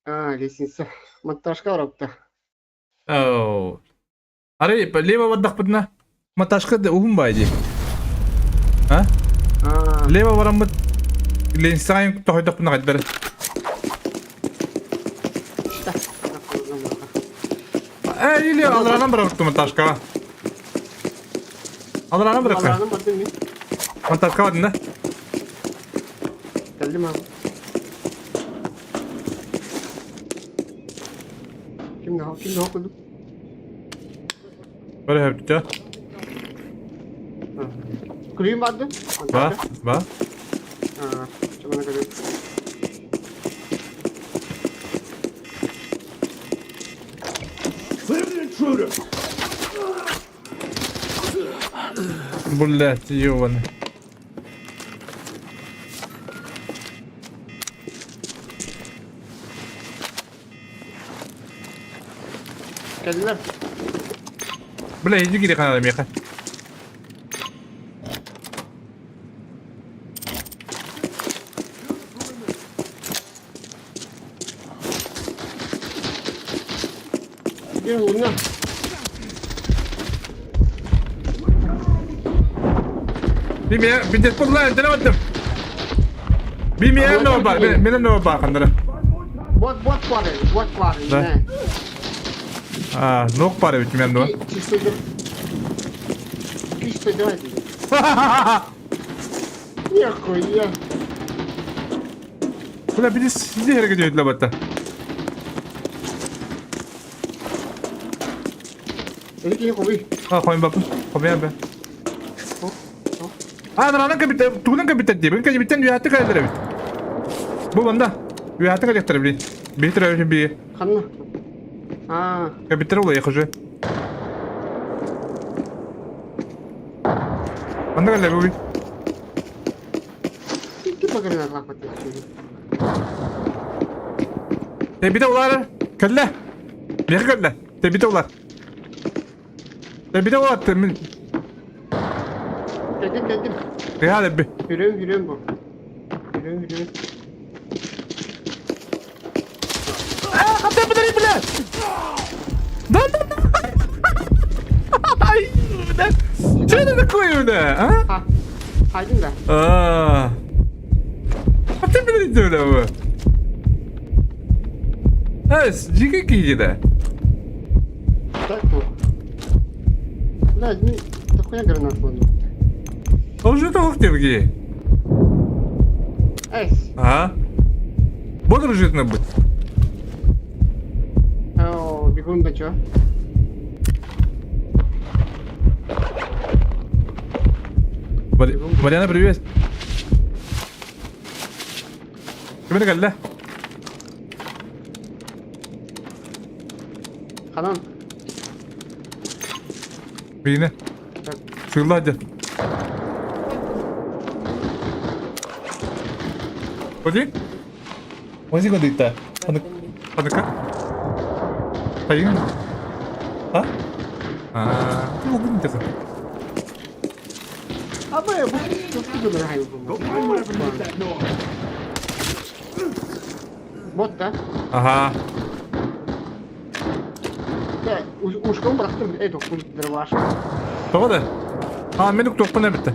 А, лестница. Монтажка барабыта. Оо. Арай лево бардахпытына монтажка да уһун баай дии. А? А, Лево бараммыт лестницаҕа тоһойдохпуна хайдары. Э, или аларанан барабыт монтажкаҕа. Аларанан барабыт. Аларанан бардым мин. Монтажка бардым да? Кэллим аҕа. Ким да ким да курдук. Бары хөптө. Күлүүм барды. Ба, ба. Чымана көрөр. Clear the intruder! Блять, ёбаный. Кэллилэр. Бля, иди кири канада меха. Дьэ, уна. Бимия, бидет булла, энтene баттым. Бимия но бар, менен но бар хандара. Вот, вот пары, вот пары, Да. А, ног пары ведь мен но. Чисто Чисто давай. Нихуя. Бля, биди сиди hareket ediyor батта. Эки хобби. А, хойм бапын. Хобби бе. А, нанан кабита, тугунан кабита дии. Бин кабиттен үйәтті кайлар эбит. Бу банда. Үйәтті кайлар блин. Битер өшін би. Ханна. А, Кабиттер ол яхыжы. Манда кайлар бу. икки багырына лапат. Тебите улар. Кэллэ. Миэхэ кэллэ. Тебите улар. Тебите улар. Мин Кэлдим, кэлдим. Ыһаа дэбби. Хүрүөм, хүрүөм бу. Хүрүөм, хүрүөм. А, хата бля, бля. Да, да, да. Ай, бля. Что это такое, бля, а? Ха. Хайдың да. А. Хата бля, бля, бу. Эс, жиги киһи Так бу. Бля, мин дохуя гранат буолла. Уже тоох диэбги. Эс. А? Бодр житно быть. О, бегун да чё? Марьяна, привет. Ким кэллэ? Ханан. Биine. Сыылла дьэ. Оди? Ози годыта. Ханыка? Хайын? А? А, ну гүн Абы, бу Go find whatever made that noise. Бот да? Ага. Дьэ, ушком бырахтым, эй, тохпун дырваш. Тоҕо да? А, мен уктуохпун эбитте.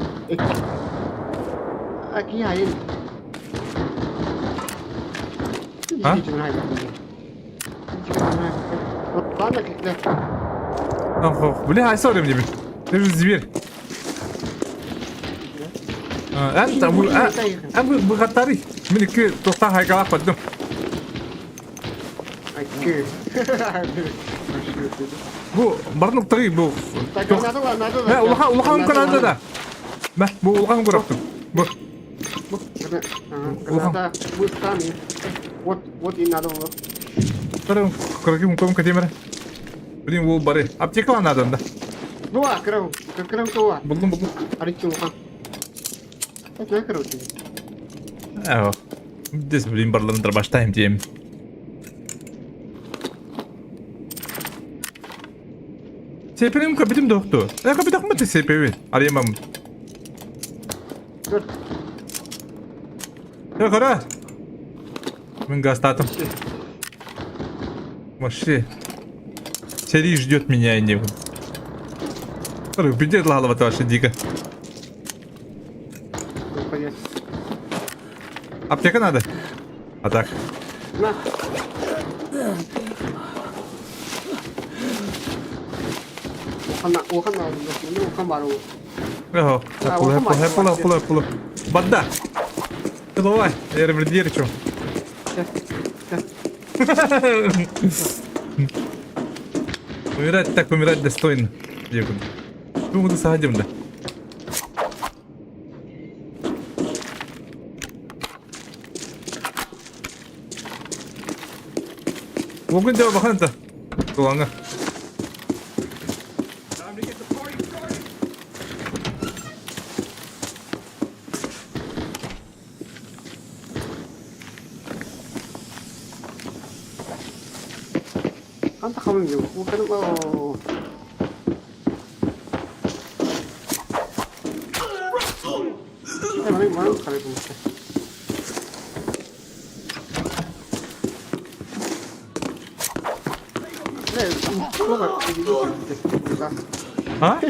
Аки хайын. А? Ладно, когда. Ох, бля, сори мне. Ты же зверь. Эн там, эн быгаттары. Мен икки тоқта хайгалап бардым. Аки. Бу барнуктары бу. Так, надо, надо. Мә, улахан улахан граната да. Мә, бу улахан граната. Бу. Граната, мы сами. Вот, вот и надо было. Вторым крагим ком катемер. Блин, ол бары. Аптека надо, да. Ну, а, крау, крау кого? Булдум, булдум. Аричи улахан. Это на крау тебе. Эо. Здесь, блин, барларын баштайм дейм. СП-ним капитим докту. Э, капитак мы ты СП-ви. Арьямам. Көр. Э, кара. Мен гастатым. Вообще. Сэрии ждет меня и не. Бюджет лалова вообще дико. Аптека надо? А так. На. Улахан улахан баар Ого, пула, пула, пула, пула. Банда! Давай, я револьверчу. Умирать так, умирать достойно. Диэкун. Тугу саадим да. Угун дьэ бахан да. Тулаҥа. Ханта хамын дьыл. Улахан А?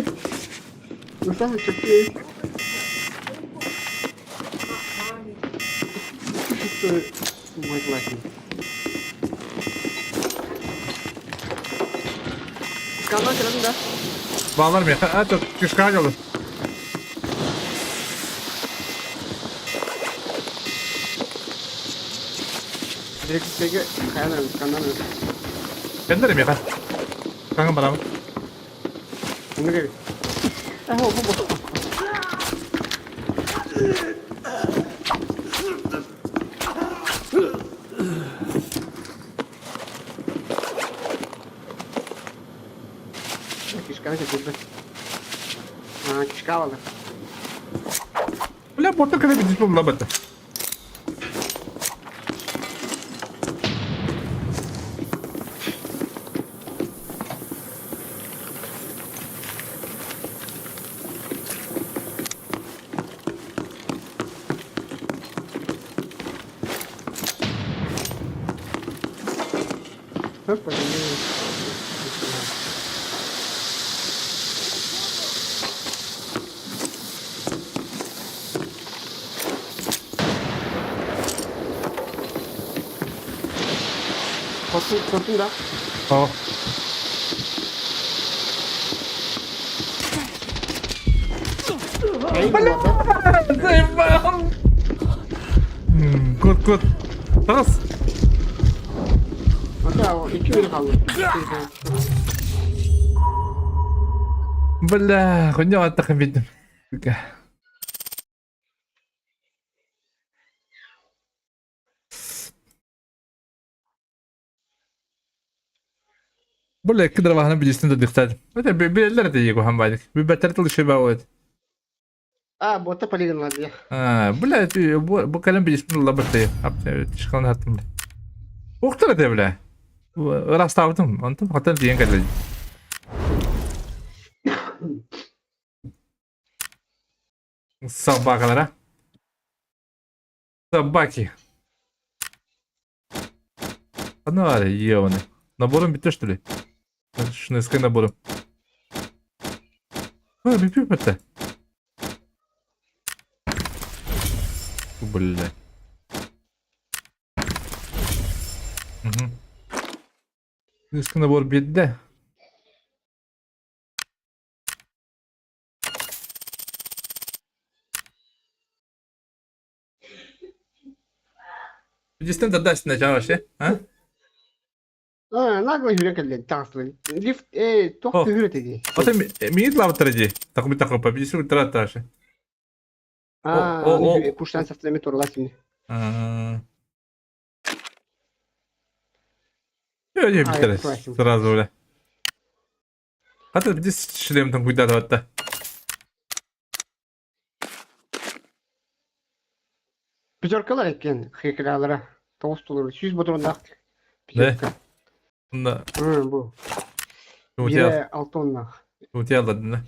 Баалар миэхэ. А, тут кишка дьолу. Кэннэр миэхэ. Хаҥан барабын. Бля, борта кэлэ бүтүс булла бата. О. Заебал! Кут, кут. Тас. Бля, хуйня аттахын видим. Бля, кыдырваһына билистин да дихтад. Это билелер де его хамбадик. Бибәтер тыл шеба вот. А, бота полигон ладья. А, бля, ты бу калем билистин лабырты. Тишкан хаттым. Уктар это бля. Раставтым, онтон хатан диен кэллэ. Собакалара. Собаки. Ана ебаный. Набором битте что ли? Шнеской набором. А, бипи это. Бля. Угу. набор битте. Дистен дасть начало вообще, а? А, нагло хүрэ кэллэ таҕыстылар. Лифт ээ туох түһүрэ дии. Ото миит лавтара дии. Такми такой победишь утрата А, пуштан сафтами турла симни. А. Я не сразу, бля. А ты где шлем там куда-то вот Пятеркалар экен хекралара. Тоғыз доллар. 100 ботрондаах. Да? Да. Бу. Бире алтоннах. У тебя ладно.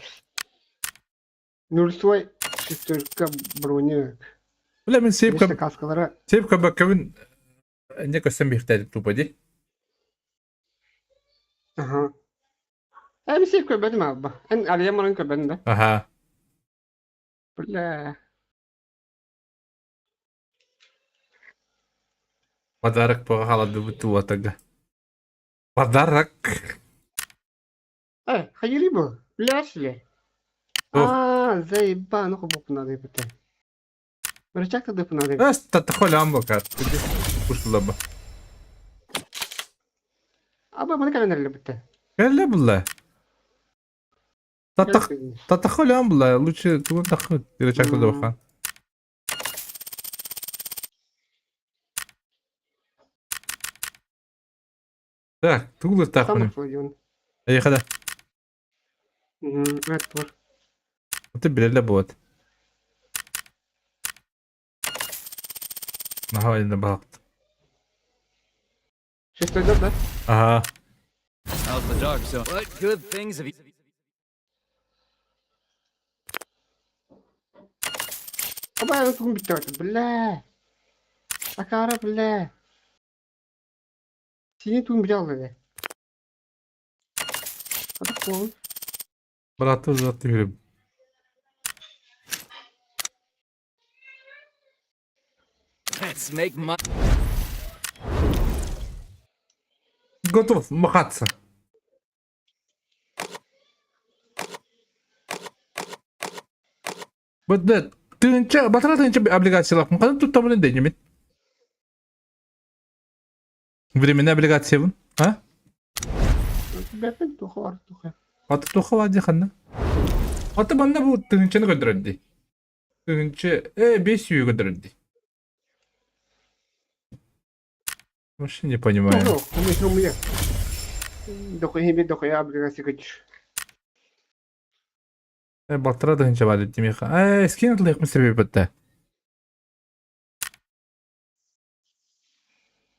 Нурсуай шестерка броня. Бля, мен сейп каскалара. Сейп кабакабын не көстөн бихтер тупо ди. Аха. Эмиэ көрбөтүм аалба. Эн арыйан баран көрбөтүм да. Аха. Бля. Подарок по халадыбыт уотага. Подарок. Хайыли бу? Билээччилэр. Туох? Аа, заебано хобоппунаа диэбитэ. Рычаг тадыппынаа диэбит. Эс татахолям бакат. Куштулаба. Аба маны кэлэн эрэлбиттэ. Кэллэ булла. Татах татахолям булла. Лучше тугун тахы рычаг тадыбахан. Так, тугулуктаахпыный? Эйиэхэ да. Ты билэллэ буот. Наһаа инде баҕат. Шестой да? Ага. How's the dog? So, what good things have you? Абай тугун бүттэ бля. Акара бля. Синий тугун бүтэ алла Атах Быраатты узатты жүрөм. Let's make money. Готов махаться. Быт тыынча батара тыынча облигациялаахпын ханан туттабын дэннибин. Временная облигациябын, а? Бэпин туха бар туха. Аты туха бар дии ханна? Аты манна бу тыһыынчаны көрдөрөр дии. Тыһыынча, 5 сүүһү көрдөрөр дии. Вообще не понимаю. Хумуя. Дохуя дохуя облигация көч. Балтара тыһыынча бар дии миэхэ. Скин атылыахпын сөбүй бытта.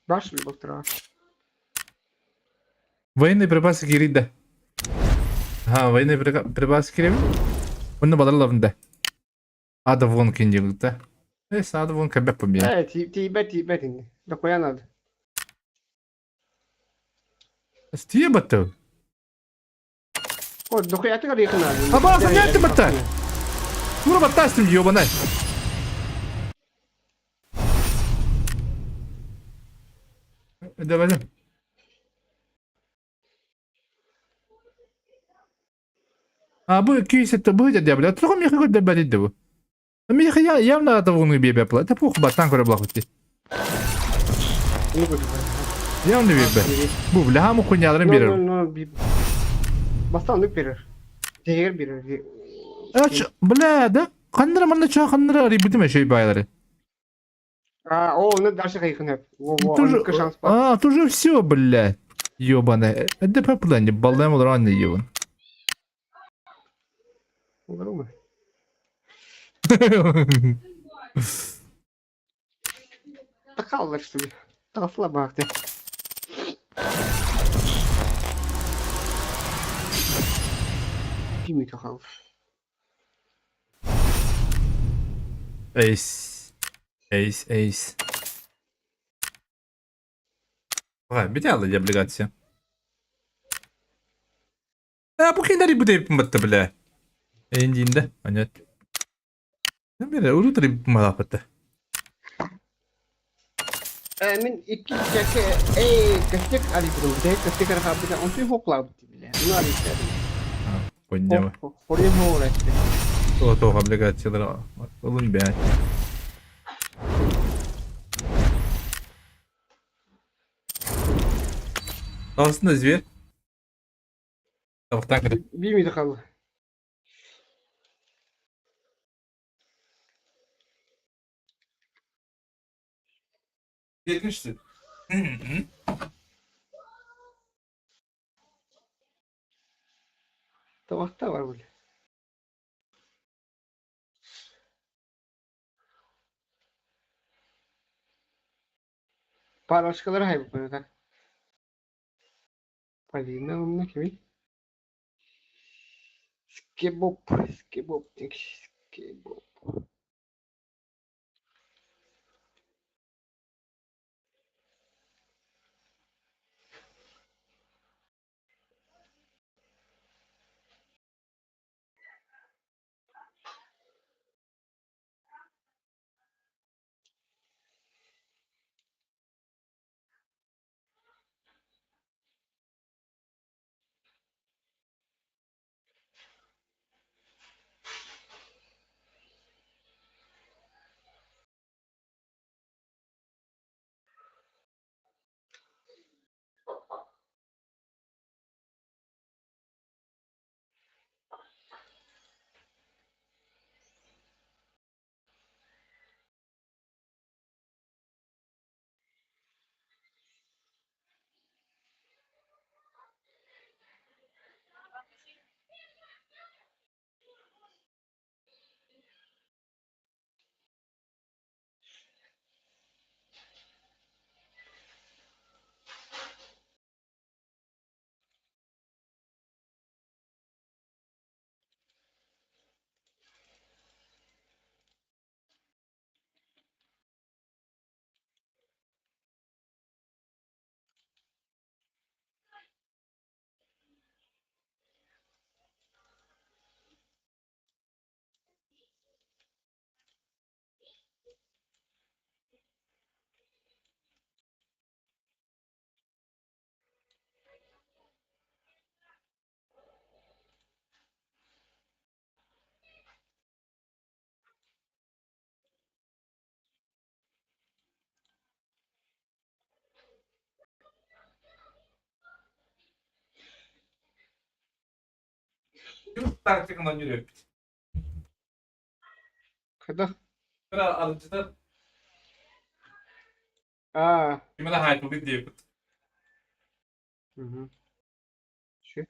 Баш балтара. Военные припасы киирдэ. Ха, военные припасы киирэбин. Онно баларлабын да. Ада вон киндигилта. Ада вон кэбэп бия. Тиийбэт тиийбэт инни. Дохуя надо. Стие баттыл. О, дохуя ты говоришь надо. Аба, саняты батта. Тура баттастым ёбанай. Давай. А бу күйсетті бу деді бля. Туға мехе көрді бәрі бу. Мехе я явно это вон бебе пла. Это пух баттан көрө блахути. Явно бебе. Бу бля хаму хуйняларын берер. Ну, Бастан берер. Зehir берер. Ач, бля, да? Қандыра манда ча қандыра рибутиме шей байлары. А, о, ну дальше хайхнеп. Во, во, Тоже, шанс бар. а, тоже все, бля. Ёбаная. Это по плане, балдаем рано ебан. Olur Тақаллар что ли? Тасла бақты. Пимей тақал. Эйс. Эйс, эйс. Ага, бите алла облигация. А, бу хиндари бу деп бітті, бля. Эндинде, понятно. Бere урутри малапыты. Мен икки чәке эй кастек али бурун. Де кастек ара бida онтуй хоплап бile. Ну али Понял. Хорин хола. То то облигациялар олун бә. Aslında зверь. Табақтан кірді. Бимейді қалды. Екіншісі. Табақта бар бile. Парашкалар хайбы қойды. Полина умна кеми. Скебоп, скебоп, скебоп. Тактиканан yürüyor. Хайдах? Кыра арылдьытар Аа. кимэ да хаайтылык диэбит. Мгм. Чү.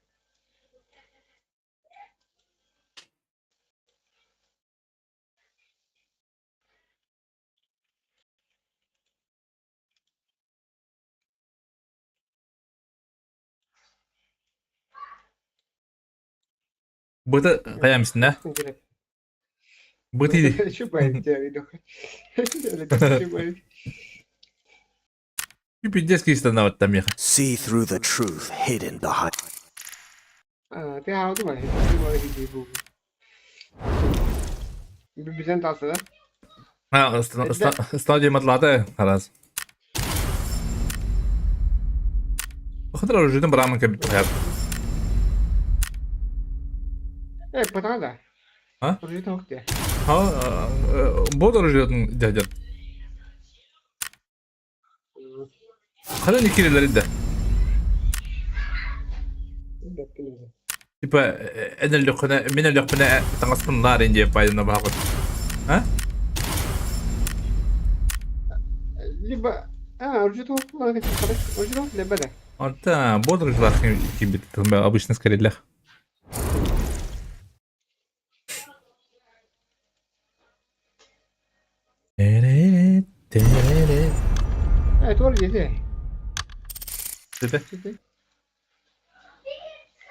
Быты хайамсына? Быты Пиздец кистанават там ехать. See through the truth hidden behind. Стадия матлата خلاص. خاطر رجعتن برامج كبت А? Ha, бу дорожатын дядя. Ханан иккилэлэр да. Типа эн өллөххүнэ, мин өллөхпүнэ таҥаспын лаар диэн пайдана баҕабыт. А? Онтон бодрыжлаах киирбит обычно скорее Тебе?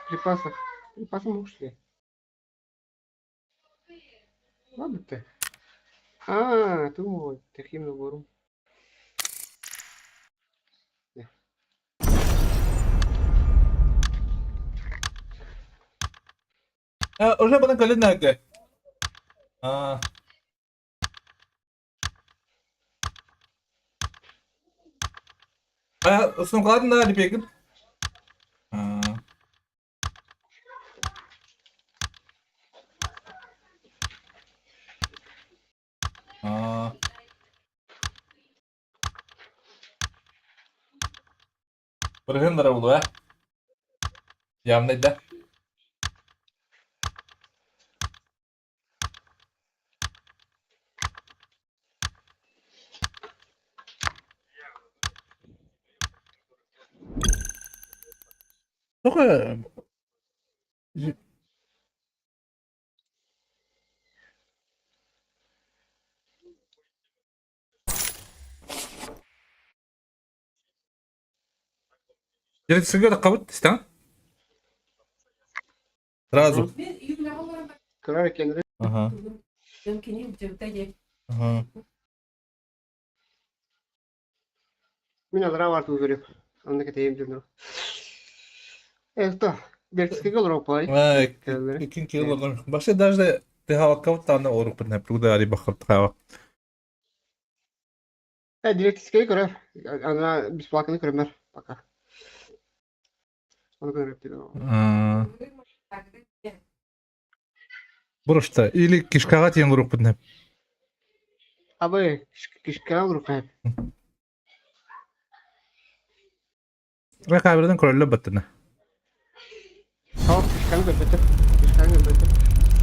Припасов. Припасы ушли. Ладно ты. А, тут таким набором. Уже бана кэлин А. А, сумкаларын да репегин. А. А. Бырыһын буолуо ээ. Явно да. Тоҕо Дирекцияга кабыт истэҥ? Сразу. Ага. Ага. Мин алра бар тугурып. Анда кетейим жүрнө. Это Беркскийге олороппай. Икин кило Башы даже ты хаваккабыт тааны орук бир пруда али бахып хава. Директскийге көрөр. Ана бесплатно көрөмөр пока. Аны көрөп дейм. Бурушта или кишкага тиен урук бир. Абы кишкага урук. Ра каберден көрөллө баттына. Хоо кишканы көрбөтө. Кишканы көрбөтө.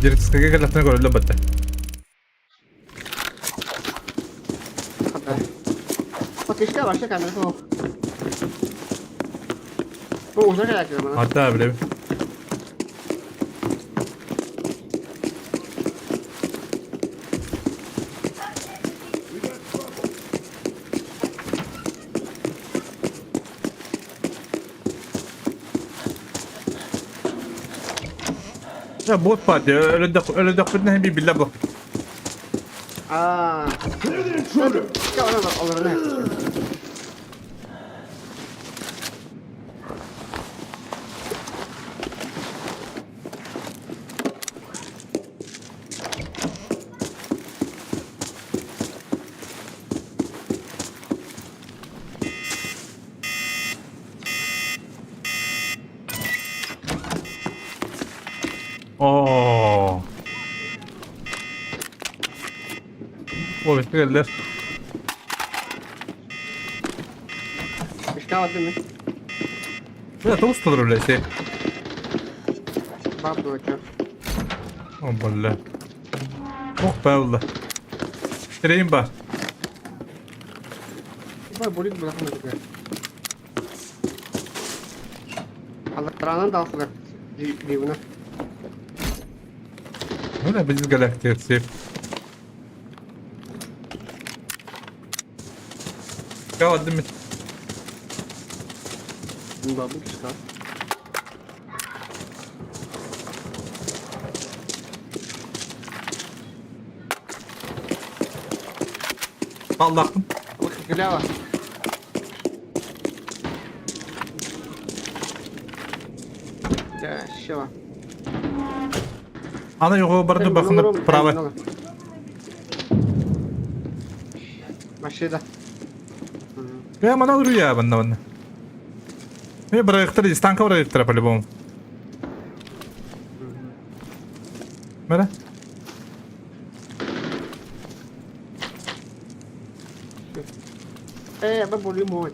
Директскийге келлахтан көрөллө батта. Кишка вообще камера суох. Бу уже кэлээччи мана. Ата билем. Я бот пати, өлөдөх битнэ би билла бу. Аа. Clear the intruder! Кишка олорор олорор. Оо. О, бэтгэллэр. Кишка барды ми. Я тоғыз толыр үлесе. Бар дуоча. О, бля. Ох, Павла. Сирэйим баар. Бай, бурит булахан этэ. Алларанан далсылар. Ливна. Ну, біз галактик. Каладым. Бабушка. Аллахтым. Глява. Да, все. Ана його барды бахны право. Машина. Я мана уруя банна банна. Мен проектор станка проектора по-любому. Мара? Э, бо болю мой.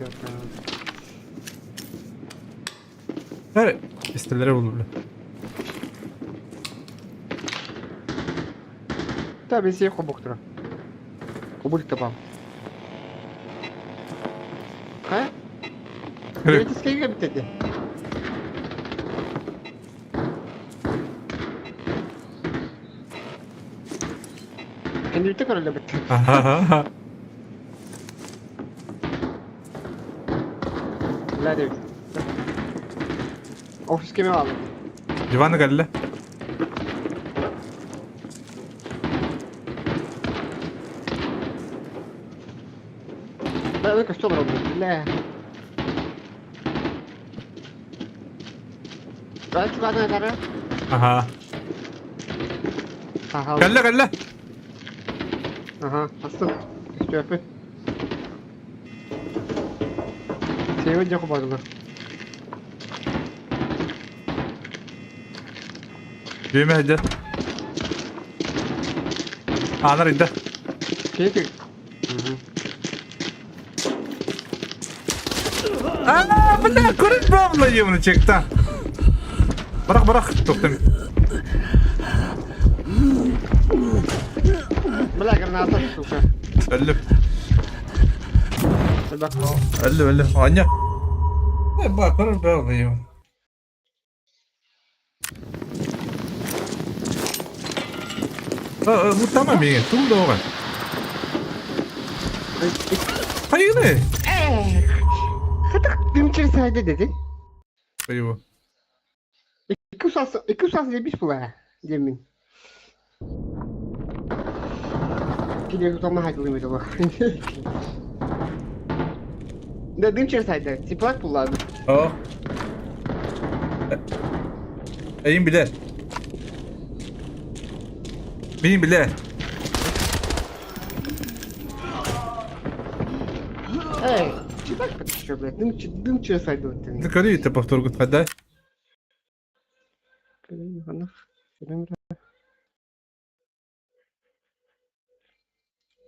Әре, истелere булды. Та бен сен хобоктура. Кобул табам. Ха? Теоретически битеди. Кенди көрөлө бит. Ага. Ла деп. Офис кеме алды. Диваны кэллэ. Да, это что было? Ля. Бәлки бана дары. Ага. Ага. Кэллэ, кэллэ. Ага, астын. Төпі. Себен жоқ бардылар. Дүймэ хәдэ. Анар идэ. Кейті. А, бля, көрін бабла емні чекта. Барақ, барақ, тоқтам. Бля, граната, сука. Өллүм. Бак. Өллүм, өллүм. Аня. Э, ба, көрін бабла емні. Бу тамам миңе, тум доға. Хайыны. Хатак дымчыр сайды dedi. Айво. 2 saat demiş була демин. Киле тутама хайдылым еді бак. Да дымчыр сайды. Теплак булады. О. Эйин билер. Мин билер. Эй, читак что, блядь, дымчыр сайды өттен. Көрü повторгут хада.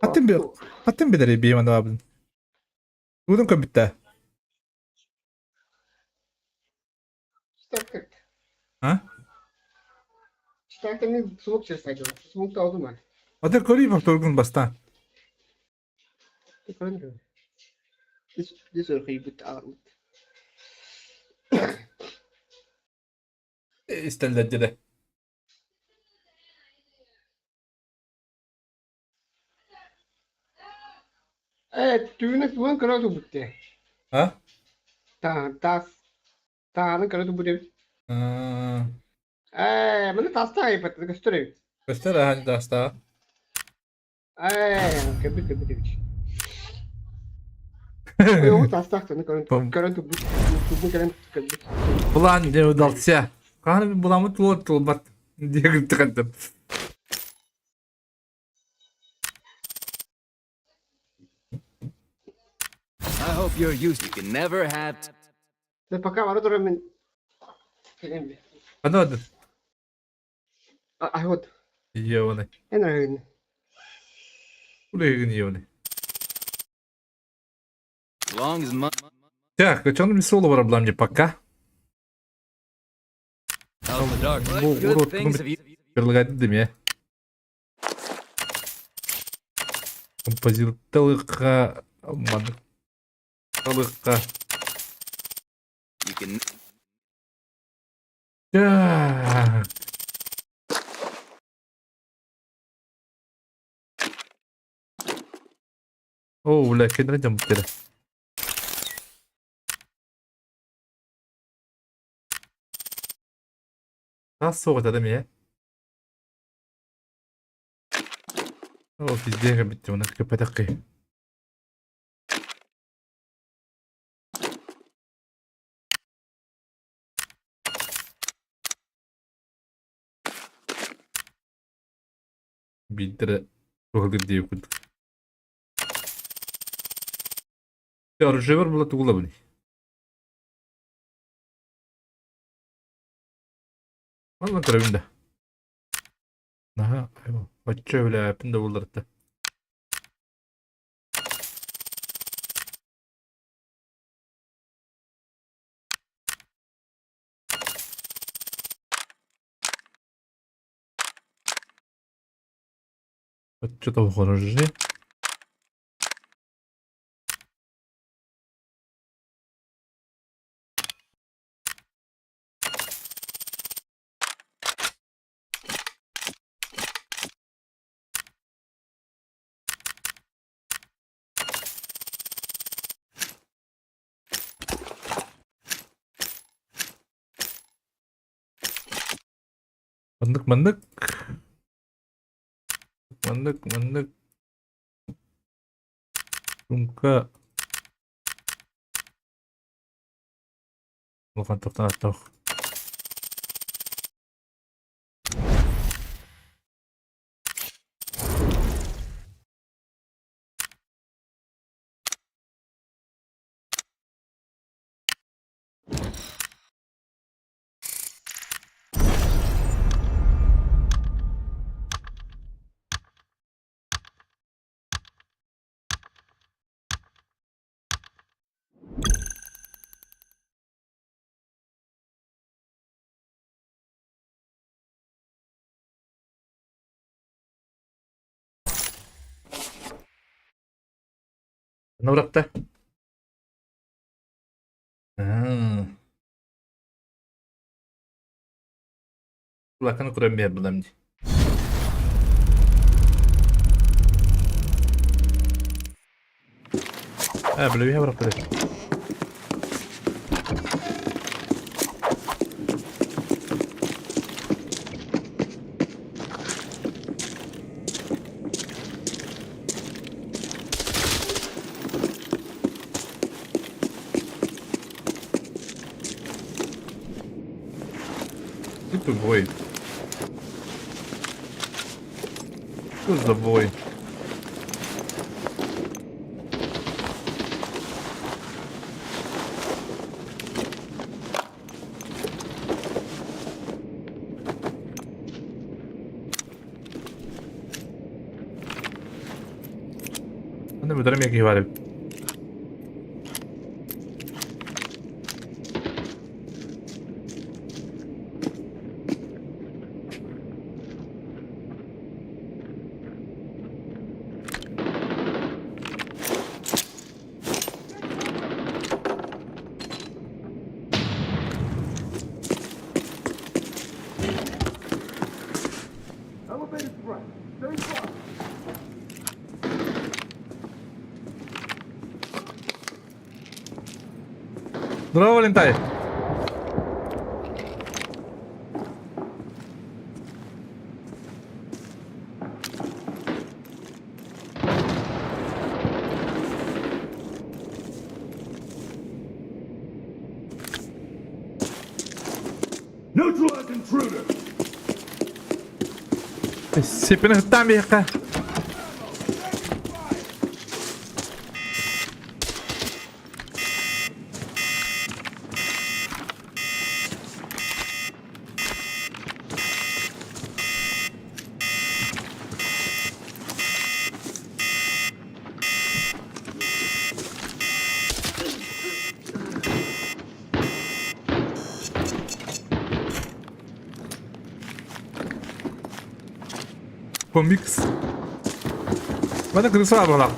Хаттын би хаттын билер би мана бабын. Удun көбүттэ. А? Читак мен смок чырсайды. Смокты алдым мен. Ата көрü повторгун баста. Дис өрхи бит ағырмыт. Истеллер Э, түйіні суын көрөту бітті. А? Та, тас. Тағаны көрөту бітті. Э, міне таста айпат, көстөрөй. Көстөр ахан таста. Э, көбі көбі деп. Ой, таста көрөту көрөту бітті. Көрөту бітті. Булан не удался. Каны буламы тулот тулбат. Диген тыкантым. I hope you're used. You can never have. Да пока бара турам мен. Келем. Аны ады. Ахот. Йоны. Эн арыгын. Улегин йоны. As long as money. Так, чон ми соло бар мне пока. How's the dark? Бу What good урод things have you? Предлагать эмиэ. Композитталыкка маннык талыкка. You can Так. Оо, бля, кэннэ дьаммыттара. Таас суох этэ да эмиэ. Оо, пиздец эбит уонна көппөтөх киһи. Биирдэрэ туһалыыр диэбит курдук. Оружиебар була тугулабыный? Онно көрөбүн да. Наһаа оччо үлээппин да булларта. Оччо тоҕорожи. Маннык маннык. Маннык маннык. Сумка. Улахан тохтоох. Нурапта. Улахан көрөн биэрбилэм дии. Ээ, билэбиһэ бараппыт Ты тупой. Что за бой? Аны бүтэрим киһи баар эбит. Здорово, Валентайн! Neutralize intruder! Сиппин ыттаан биһиэхэ. Комикс. Маны крыса абылах.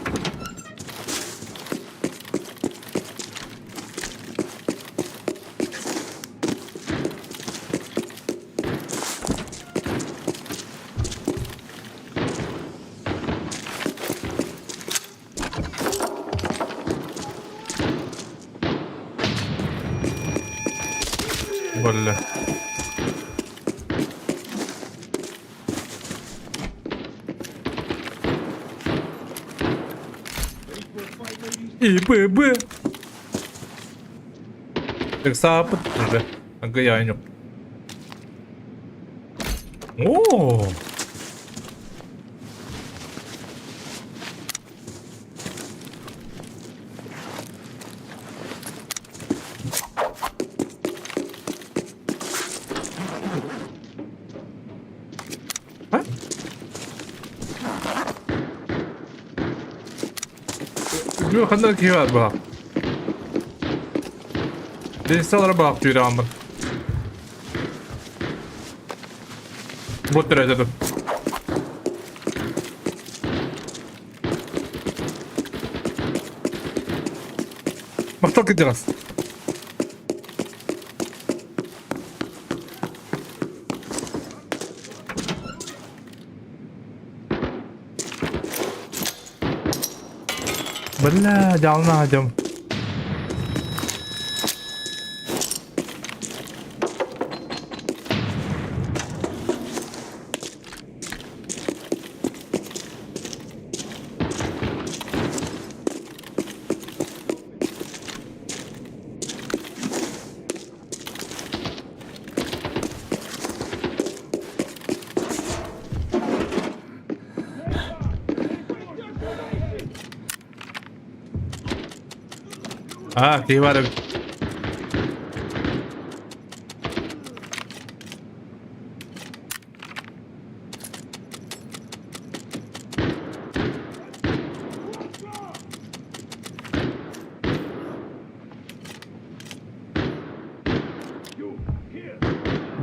Бля. ИББ. Так саапыт уже. Агаяйню. О! А? Бүгүн ханна киһи баар баҕа? Денисалара баҕа түүрээҕин Бу төрөөтөтүм. Махтал кырдьаҕас. Бля, дьаалына дьом. Аа, киһи баар эбит.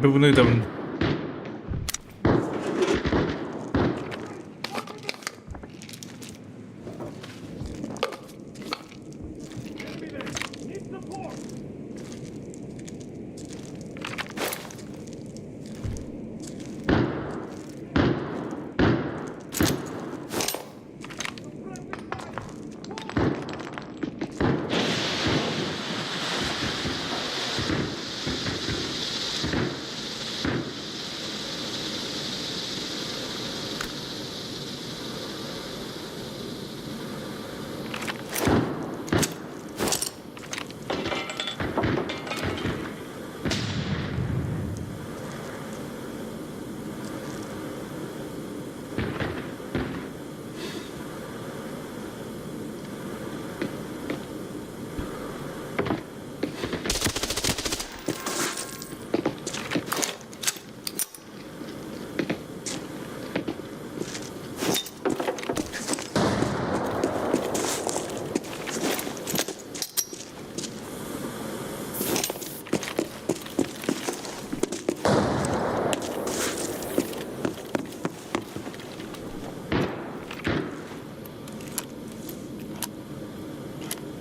Бүгүн ыытабын.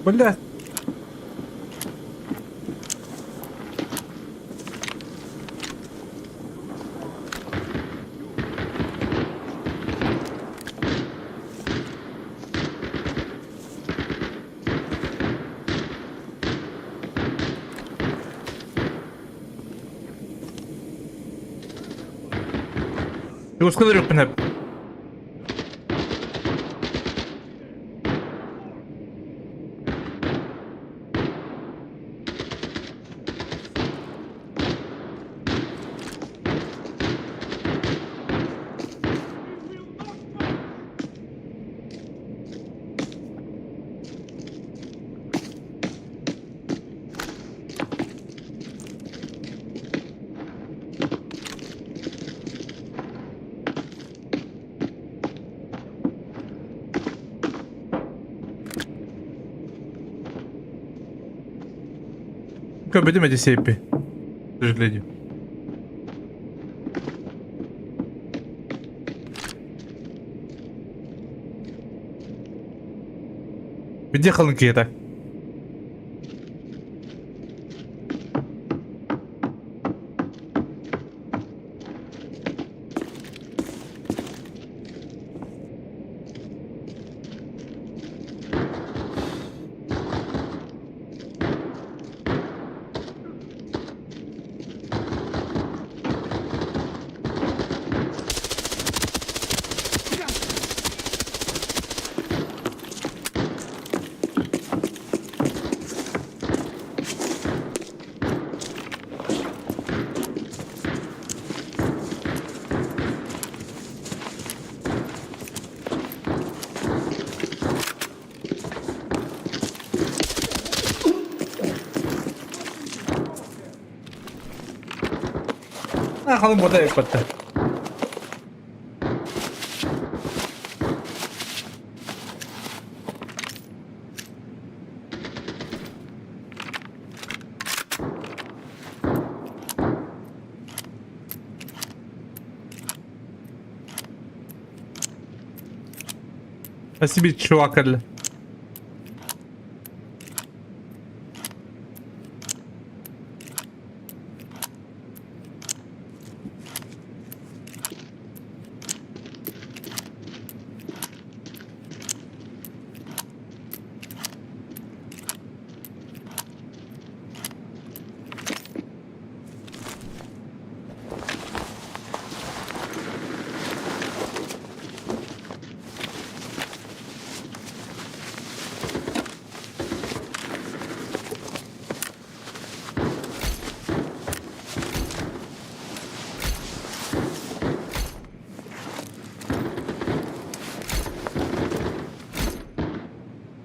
Бля. Чугуска да хөп. Көрбүтүм эти сейпи, к сожалению. Где халыҥ киһитэ? Халыҥ бота эппэттэр. Спасибо, чувак.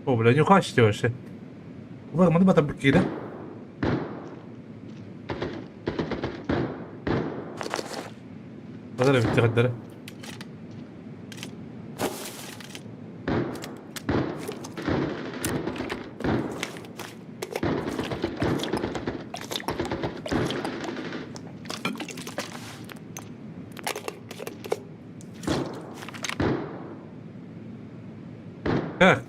О, бля, не хочете вообще. Улар, маны бата киирэ. Базар эбит Так.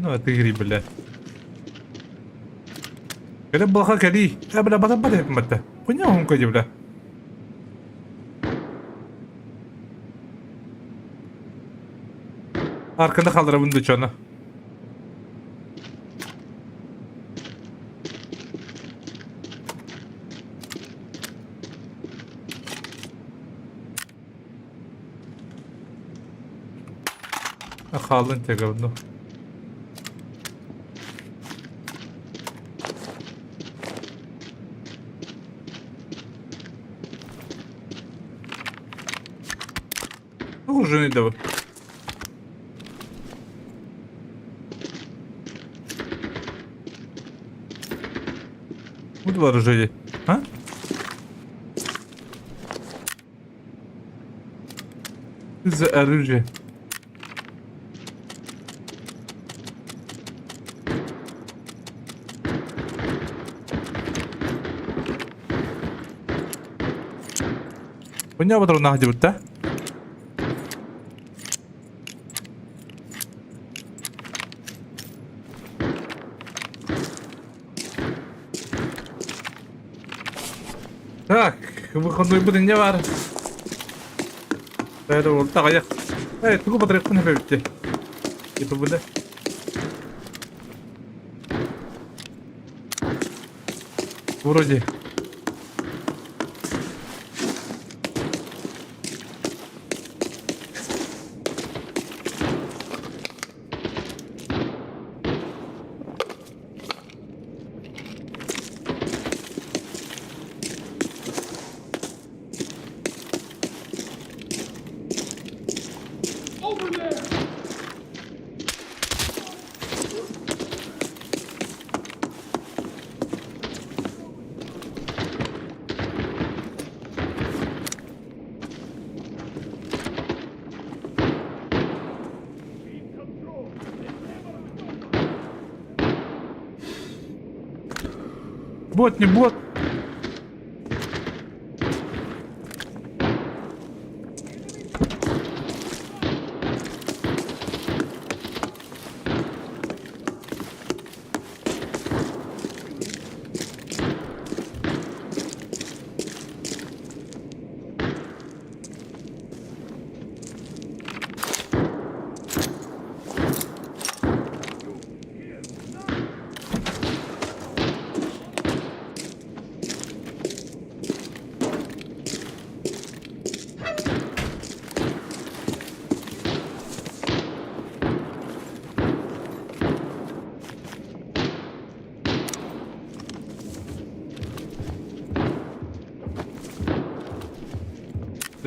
Ну, отыгри, бля. Кэлэ балаха кэлии. Э, бля, бата бата мата. Хуйня он бля. Арканы халдырабын дучана. Хаалын теговну. Уже не давай. Вот вооружение. А? За оружие. Punya apa terus nah Так, выходной будет не бар. Это вот так, я. Эй, тугу батарейканы хэвче. Типа буде. Вроде. Бот, не бот.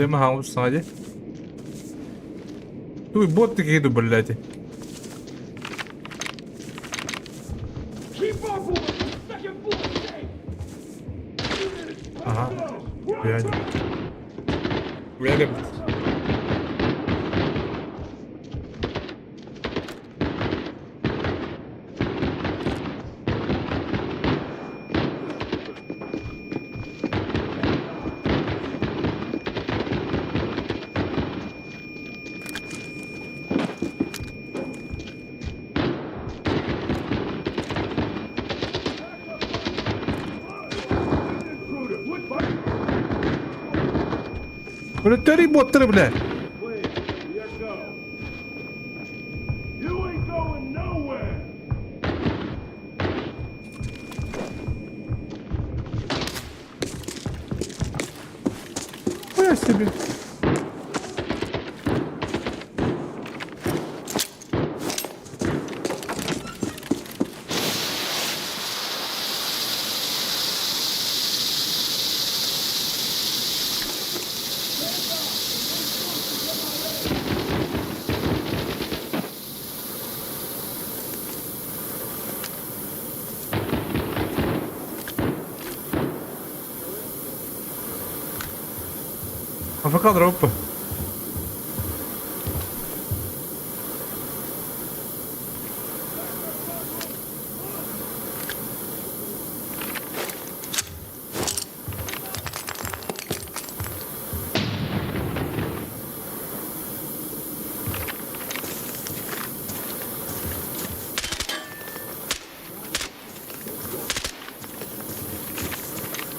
Прямо хаамып саҥа дии. Туй бот такие блядь. Ага. Блядь. Блядь. Өлөттөрүй буоттары бля. Хуя себе. АФК дроппа.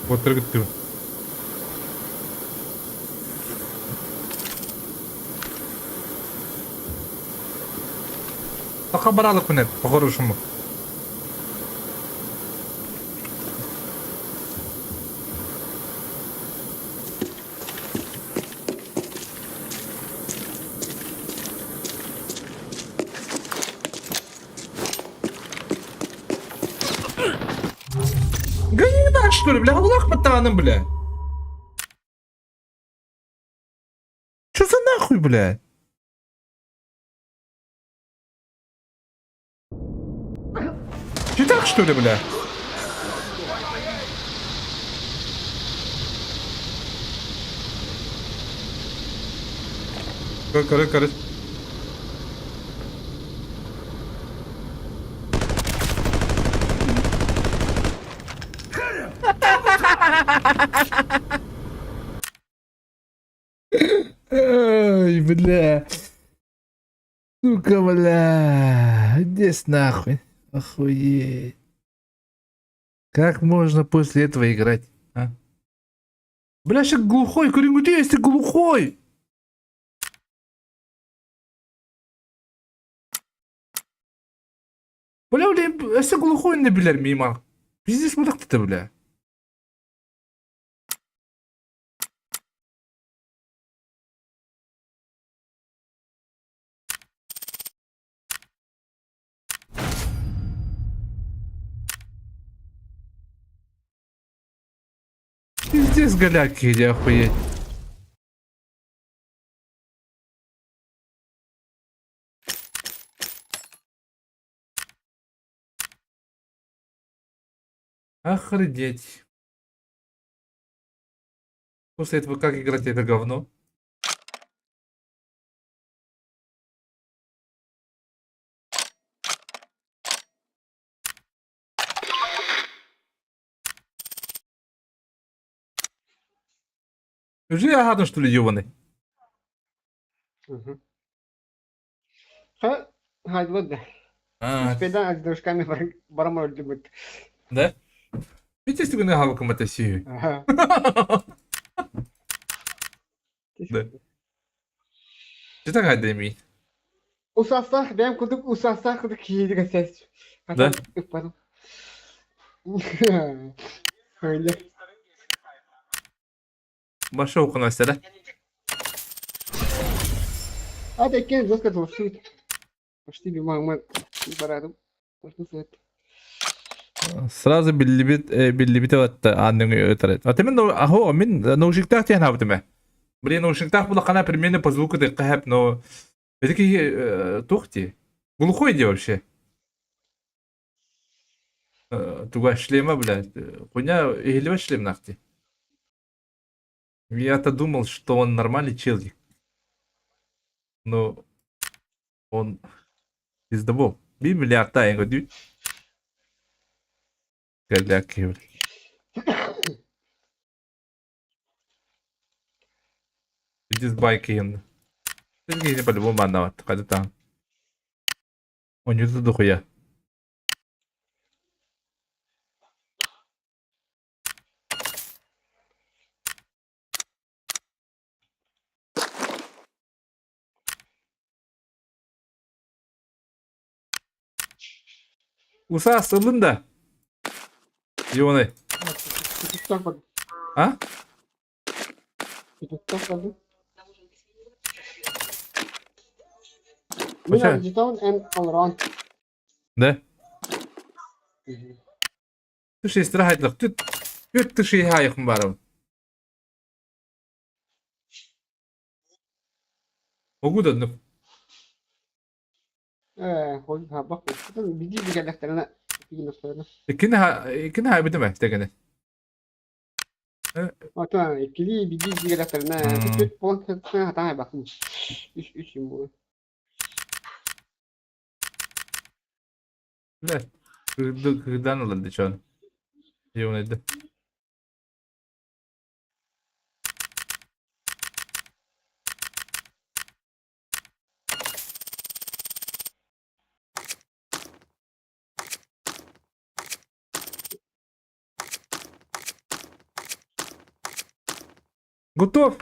Куоттары Саха баралык күнэт, по-хорошему. Гони что ли, бля, Аллах потаным, бля. Что за нахуй, бля? Ты так, что ли, бля? Көрө, көрө. Ой, бля. Сука, бля. Здесь нахуй. Охуеть. Как можно после этого играть, а? Бля, сейчас глухой, где если глухой? Бля, бля, если глухой не билер мимо. Пиздец, ты, бля. Пиздец, голяки, иди охуеть. Охренеть. После этого как играть это говно? Неужели я гадан, что ли, ёбаный? Угу. Ха, хайдылар да. А, Успедан дружками барам өлдүбүт. да? Видите, сегодня гавком это сию. Ага. Да. Ты так гадами. Усастах, бэм кудук усастах кудук киһигэ сес. Да? Ыппатым. Öyle. Баша окунася, да? А такие жестко толстуют. Почти бимагма барадым. Сразу биллибит биллибит атта анның өтөрөт. Ата мен ахо мен наушниктаах тиһэн хаабытым ээ. Блин, наушниктаах булаххана примерно по звуку тыкка но это киһи туох дии? Глухой дии вообще. Туга шлема, блядь. Хуйня иһиллибэт шлемнаах дии. Я-то думал, что он нормальный челик. Но он пиздобол. Биир миллиардта эҥ өдүү. Кэллээх киһи Дизбайк иһин. Киһини по-любому баннаабат. Хайда таан. Онньута дохуя. Усаас ыллын да? Ионы. А? Да? Туши истирахайтлах. Түт түт туши хайхым барым. Могу да Иккини бүтүмэ тегене. Кырдан ылар дичон. Юнайды. Готов!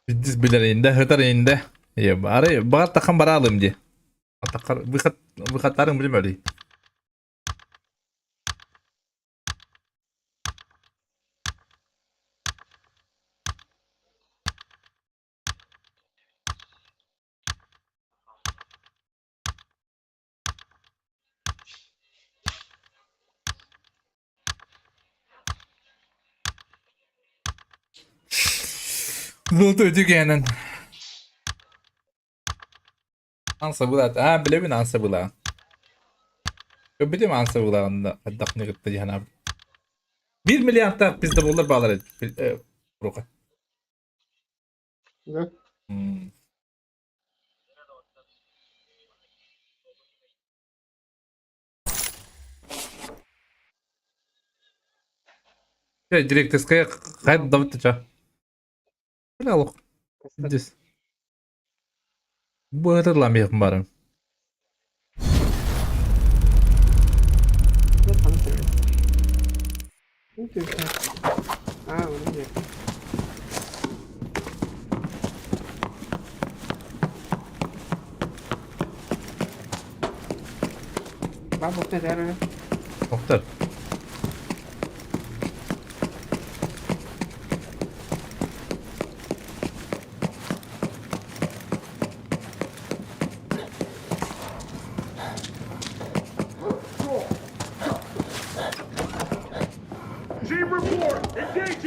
Бүддүс билэр инде, хытар инде. Бары баҕар тахан бараалым дии. Атаххар выход выходтарың билим Золотой дигенен. Анса была. А, билэбин анса была. Билим анса была. Хайдах нигытта дьаһана. Биир миллиардтаах пиздоболлар баалар рука. Да. Директорская хайда давыттыча. Бля, олох. Здесь. Быһытырлам бары. Доктор.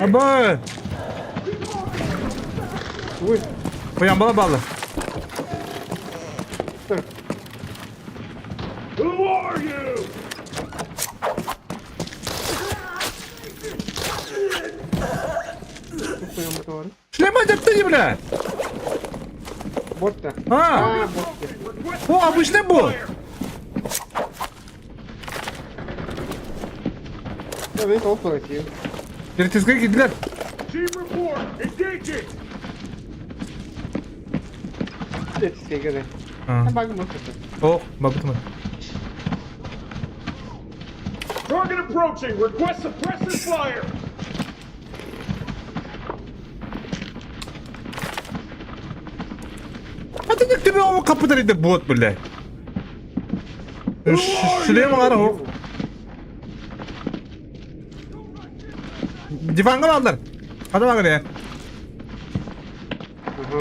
Аба! Қоян бала балы. Who are you? Шлема дәпті бля! Ботта. А! О, обычный бот! Директивская кидлер. Ох, бабытым. Target approaching. Request suppressive fire. А ты не тебе ово капытар бот, бля. Шлем аҕара ох. Диванга бааллар. Хата баҕар я.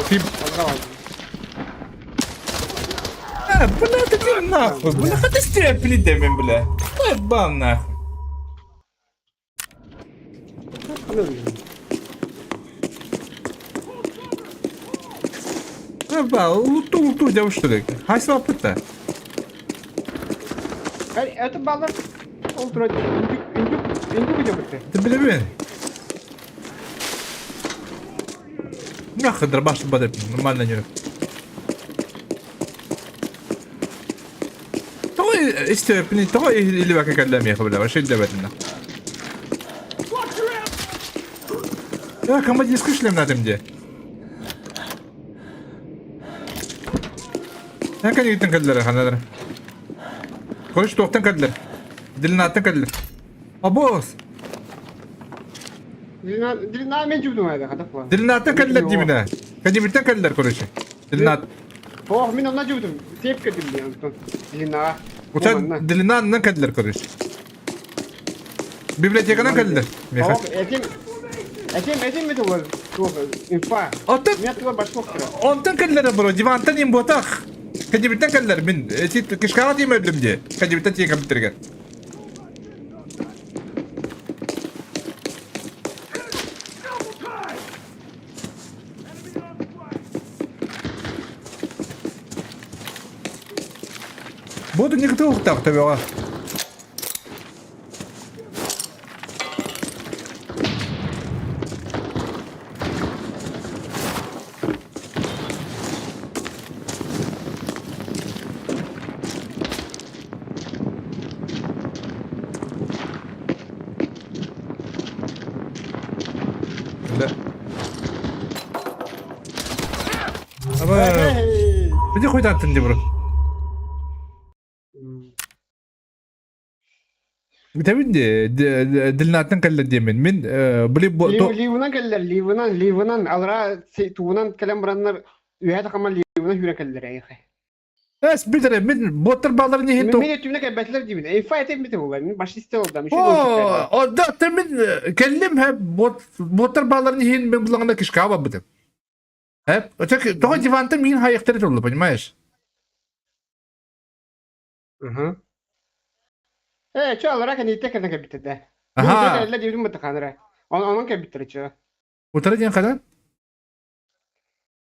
Тип. Бля, ты где нахуй? Бля, хата стрепли демен, бля. Бам нахуй. Луту луту девушка. Хайсы аппыта. Это балар ол турар индюк индюк индюк диэбиттэр. Ты билэбин. Нахуй дробаш бадып, нормально не. Тоҕо истэппин, тоҕо илибэккэ кэллэмиэхэ бля, вообще илдьэбэтиннэ. Я командирский шлем надо мне. Эн кэнигиттэн кэллэр ханалар. Короче, туохтан кэллэр. Длинаттан кэллэр. Обоз! Длина длина мен жубдум айда хата буолан. Длинаттан кэллэр диибинэ. Кэнибиттэн кэллэр, короче. Длинат. Ох, мин онно жубдум. Тиэп кэллим диэн онтон. Длинаҕа. Ута длинаннан кэллэр, короче. Библиотеканан кэллэр. Миэхэ. Ох, этим этим этим ми тугул туох инфа. Оттон Мен туга башкок кира. онтон кэллэр бро, дивантан им буотах. Кэнибиттэн кэллэр мин. Эти кишкаҕа тииймэбилим дии. Кэнибиттэн тиийэн компьютерга. Буду никто ухтах төбөҕө. Да. Аба, Где хоть аттын бро? Бүтэбин де, дилнааттан кэллэр диэмин. Мин били Ливынан кэллэр, ливынан, ливынан, алра туунан кэлэн бараннар үһэ такама ливынан хүрэ кэллэр эйхэ. Эс билэр мин боттар бааларын иһин Мин өттүмүнэ кэлбэтилэр диибин. Инфа этим бите буолар. Мин баш истэ олдам. О, онда мин кэллим хэ боттар бааларын иһин мен булаҕына кишка барбытым. Хэ, тоҕо диванта мин хайыктары толлу, понимаешь? Угу. Э, чё, алара кэнниттэ кэлэн кэлбиттэр да. Аха. Кэллэ диэбитим бытаханара. Онон кэлбиттэр чё. Утары диэн хадан?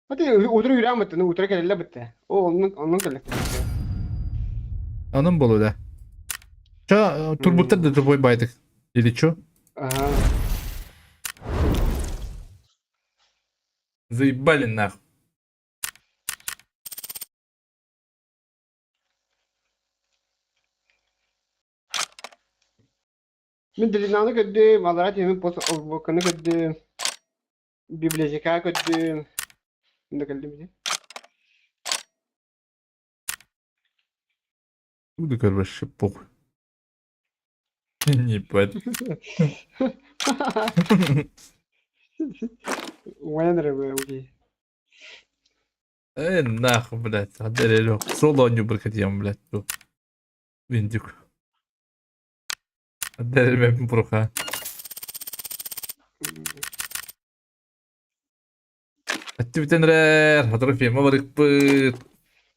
Ати утары үрэ амыттын, утары кэлэллэ бытта. О, оннун оннун кэллэктэр. Онон болу да. Чё, турбуттар да тупой байтык. Или чё? Ага. Заебали нахуй. Мин длинаны көрдүм, алара тиэмин пост олбокканы көрдүм, библиотека көрдүм. Да кэллим ити. Буду вообще похуй. Не пад. Уйан эрэ окей. Э, нахуй, блядь, отдали Соло не бракатьем, блядь, тут. Индюк. Отдали бруха. Аттибитен рэр, хатыры фирма барыкпыт.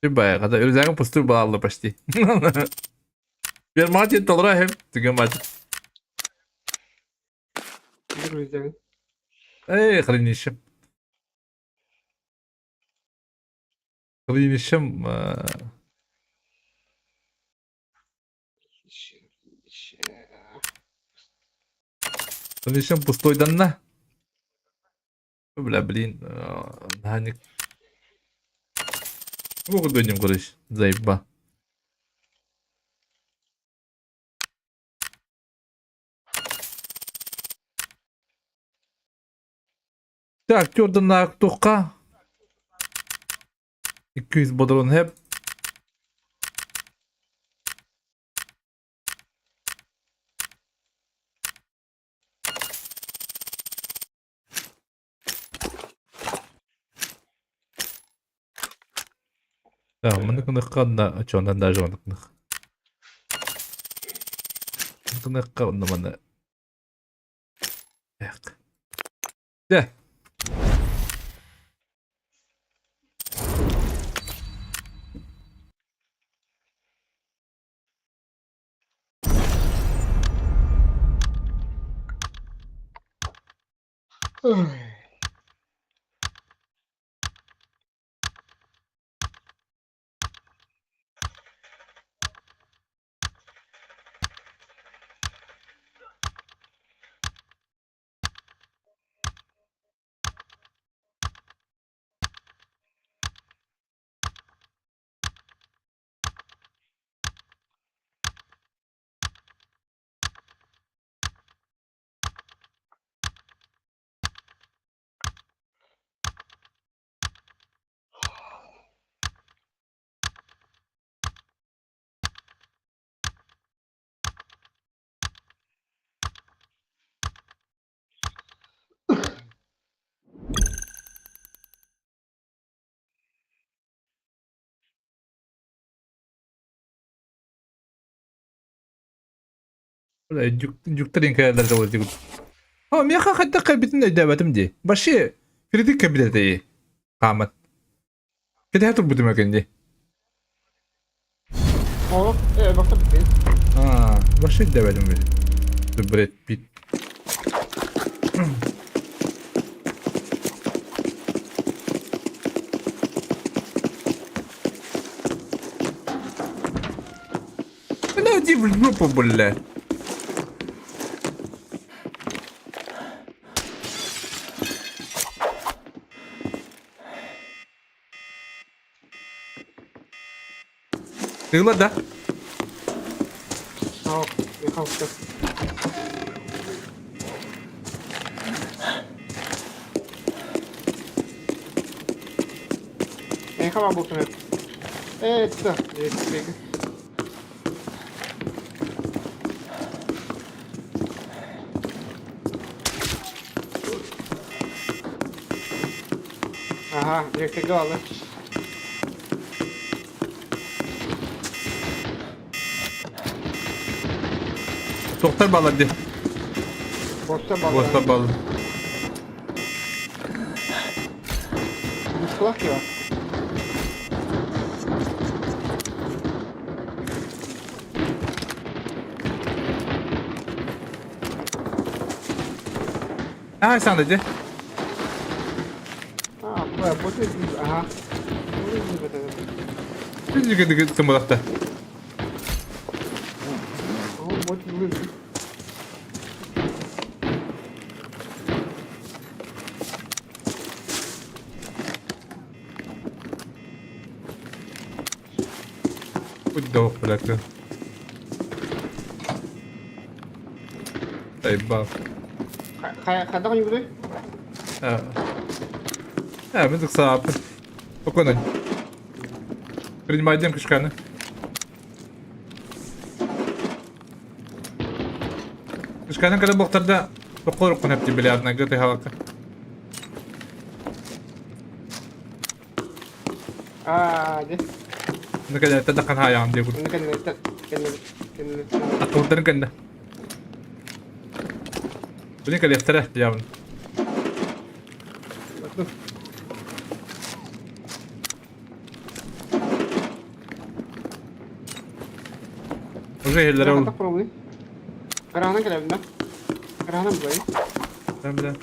Бай, хата үрзәгін пустуй балалы почти. Бер мать толра хем, түген мать. Эй, хранилище. Хранилищем... Хранилищем пустой данна. Бля, блин, наник. Могут дойдем, короче, заеба. Так, актердан тоққа. 200 бодрон хеп. Да, маннык гыныахха онно чуонан даже маннык гыныах. Маннык гыныахха онно маны Эх. Дьэ. Дьуктар кэлэллэр дылы О, миэхэ хайдах кэлбитин өйдөөбөтүм дии. Вообще, кредит кэлбит этэ хаамат. Кэтэһэ турбутум экен дии. О, бахта бит. А, вообще өйдөөбөтүм били. Бред Питт. Бля, иди в жопу, бля. Тыла, да? О, Михалка. Эйхала бултун. Это, Ага, электрогаллы. Тохтор баллар дии. Боста баллар. Боста баллар. Мускулах его. Аа, саҥа дии. А, бу ага. Тымылахта. Будь блядь. Заебал. Хайдах ньугуруй? А, мин ыксааппын. Спокойно. Принимай дем кышканы. Кышканы когда буохтарда токкор уккун эпти бильярднайга тыһалакка. Аа, дьэ. Наконец тадахан хаайаҕын диэбит. Онно кэннилэриттэн кэннилэриттэн Аттыбыттарын кэннэ. Блин, кэлиэхтэрэ диэбин. Уже иһиллэрэ ол. Пробуй. Гараһынан кэлэбин да. Гараһынан булайын. Бля.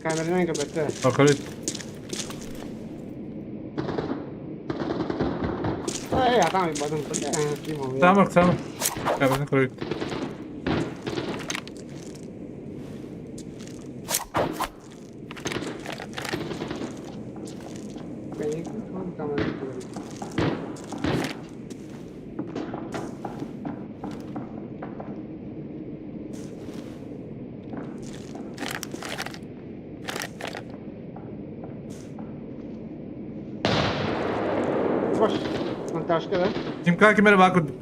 Камеранан көрбөттөр. Bakar. Э, атам бадым. Tamam tamam. Камераны көрөйт. Бош. Монтажка, да? Тимка ким эрэ баар курдук.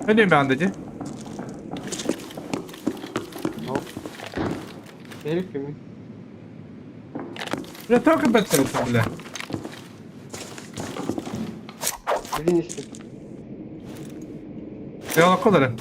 Өнүм баанда дии. Herif kimi? Бля, только бэттэр бля. Билин истин. Ялаккалары.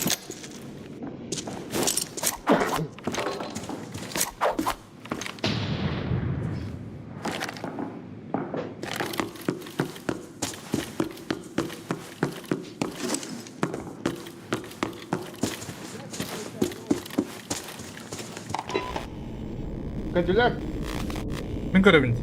Көтүлэр. Мин көрөбүн.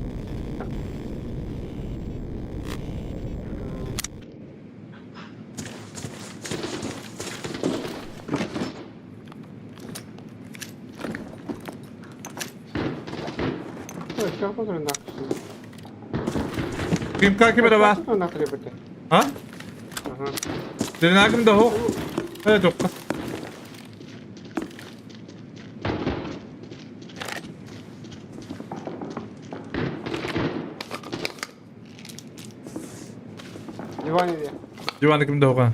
Кимка ким эрэ баар? А? Дырнаакым да суох. Ээ тохха. Диваны ким да суох.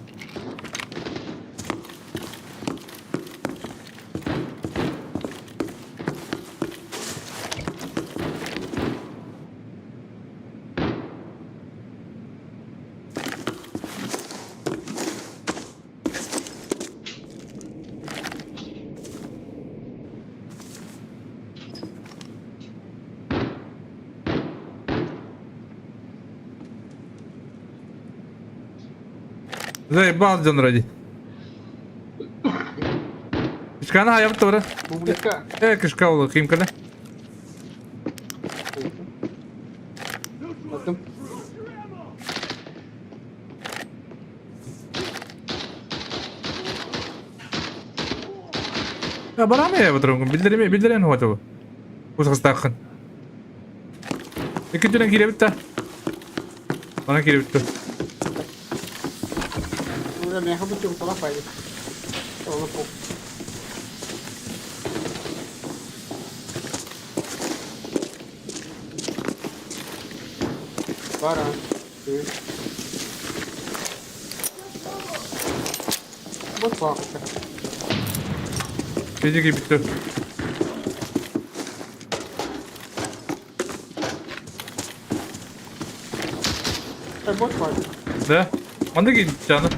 Заебал дьон ради. Кишканы хайабыт да Публика. Э, кишка ол кимканы. Attım. Барамай батырым билдереме билдерен хуатыбы. Кусахстаахын. Икки кииребит да. Ана кииребит да. Gece gibi bitti. Да? Манна киирбит аны.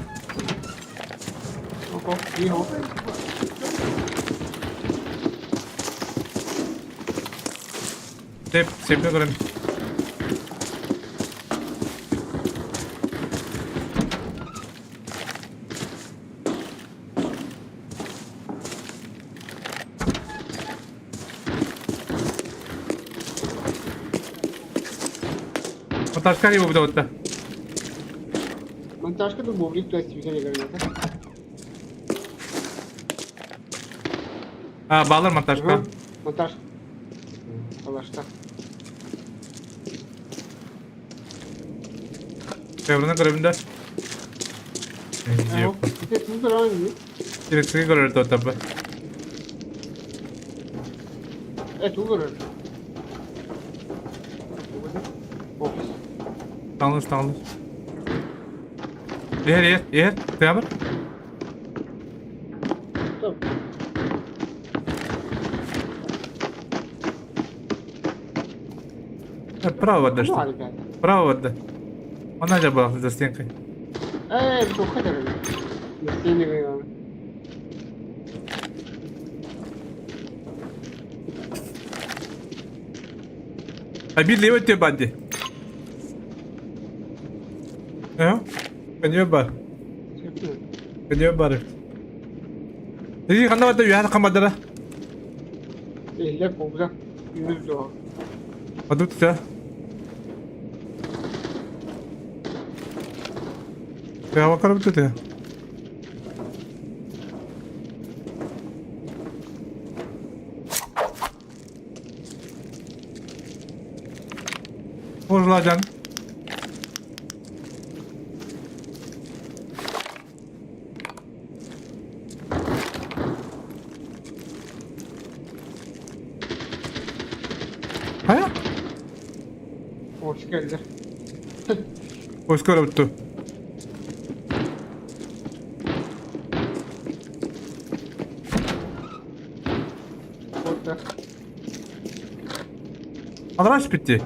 Сеп, сепне көрөн. Монтажка не будет Монтажка тут бублик, то есть видели, А, баллар монтажка. Монтаж. Алашта. Чевраны көрөбүн да. Дирекция көрөр тоттапы. Таҥлыс, таҥлыс. Иһэр, иһэр, иһэр. Тыабыр. Право барда что? Право барда. Она же была за стенкой. А биир левый өттү баар дии. Ээ? Көнүө бар. Көнүө бар. Иди ханна барда үөһэ таххан бардара. Одут да. Тыаба көрбүтү тыа. Ужладан. Хайа? Ой, скоро бутту. Алараа түспүт дии.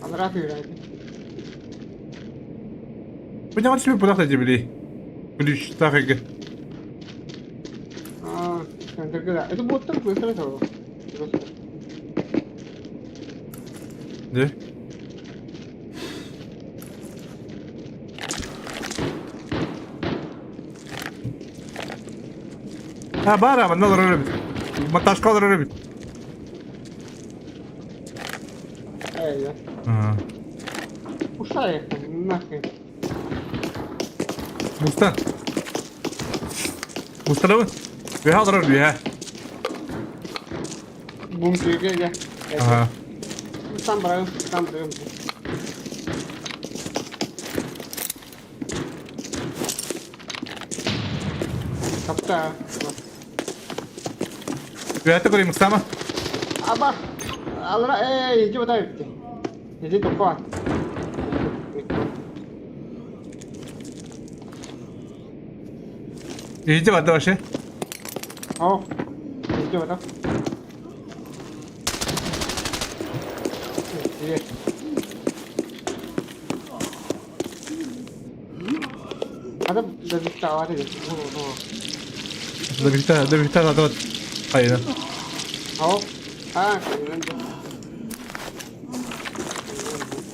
Алараа кыырайдым. Бу ньаҕа түспүт быдах да дии били. Ключтаах эгэ. Аа, центрга. Это боттар быстро того. Просто. Дии. Ha баар манна олорор эбит. Монтажка олорор эбит. Эй, Аа. Ушай нахрен. Мустан. Мустанабын. Үөһэ олорор үөһэ. Бункерге я. Аха. Там барабын, там барабын. Хапта. Үөһэ көрейм Мустама. Аба. Алра, эй, иди вот так. Иди тупо. Иди барда вообще. О, иди вот так. Привет. Hadi da bitti hadi. Да бихта, да бихта надо. Хайда. Hop. Ha,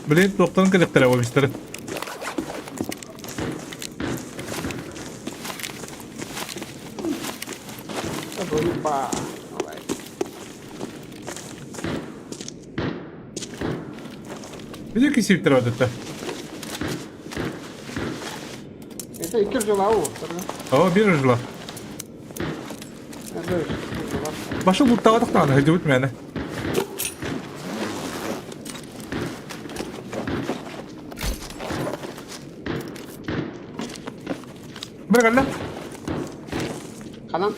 Блин, туохтан кэлэхтэрэ офистары. Ba. Видео кисиптер бадытта. Это икки жила у. О, бир жила. Башы луттабатах даҕаны сылдьыбыт мээнэ. Бир кэллэ. Ханан.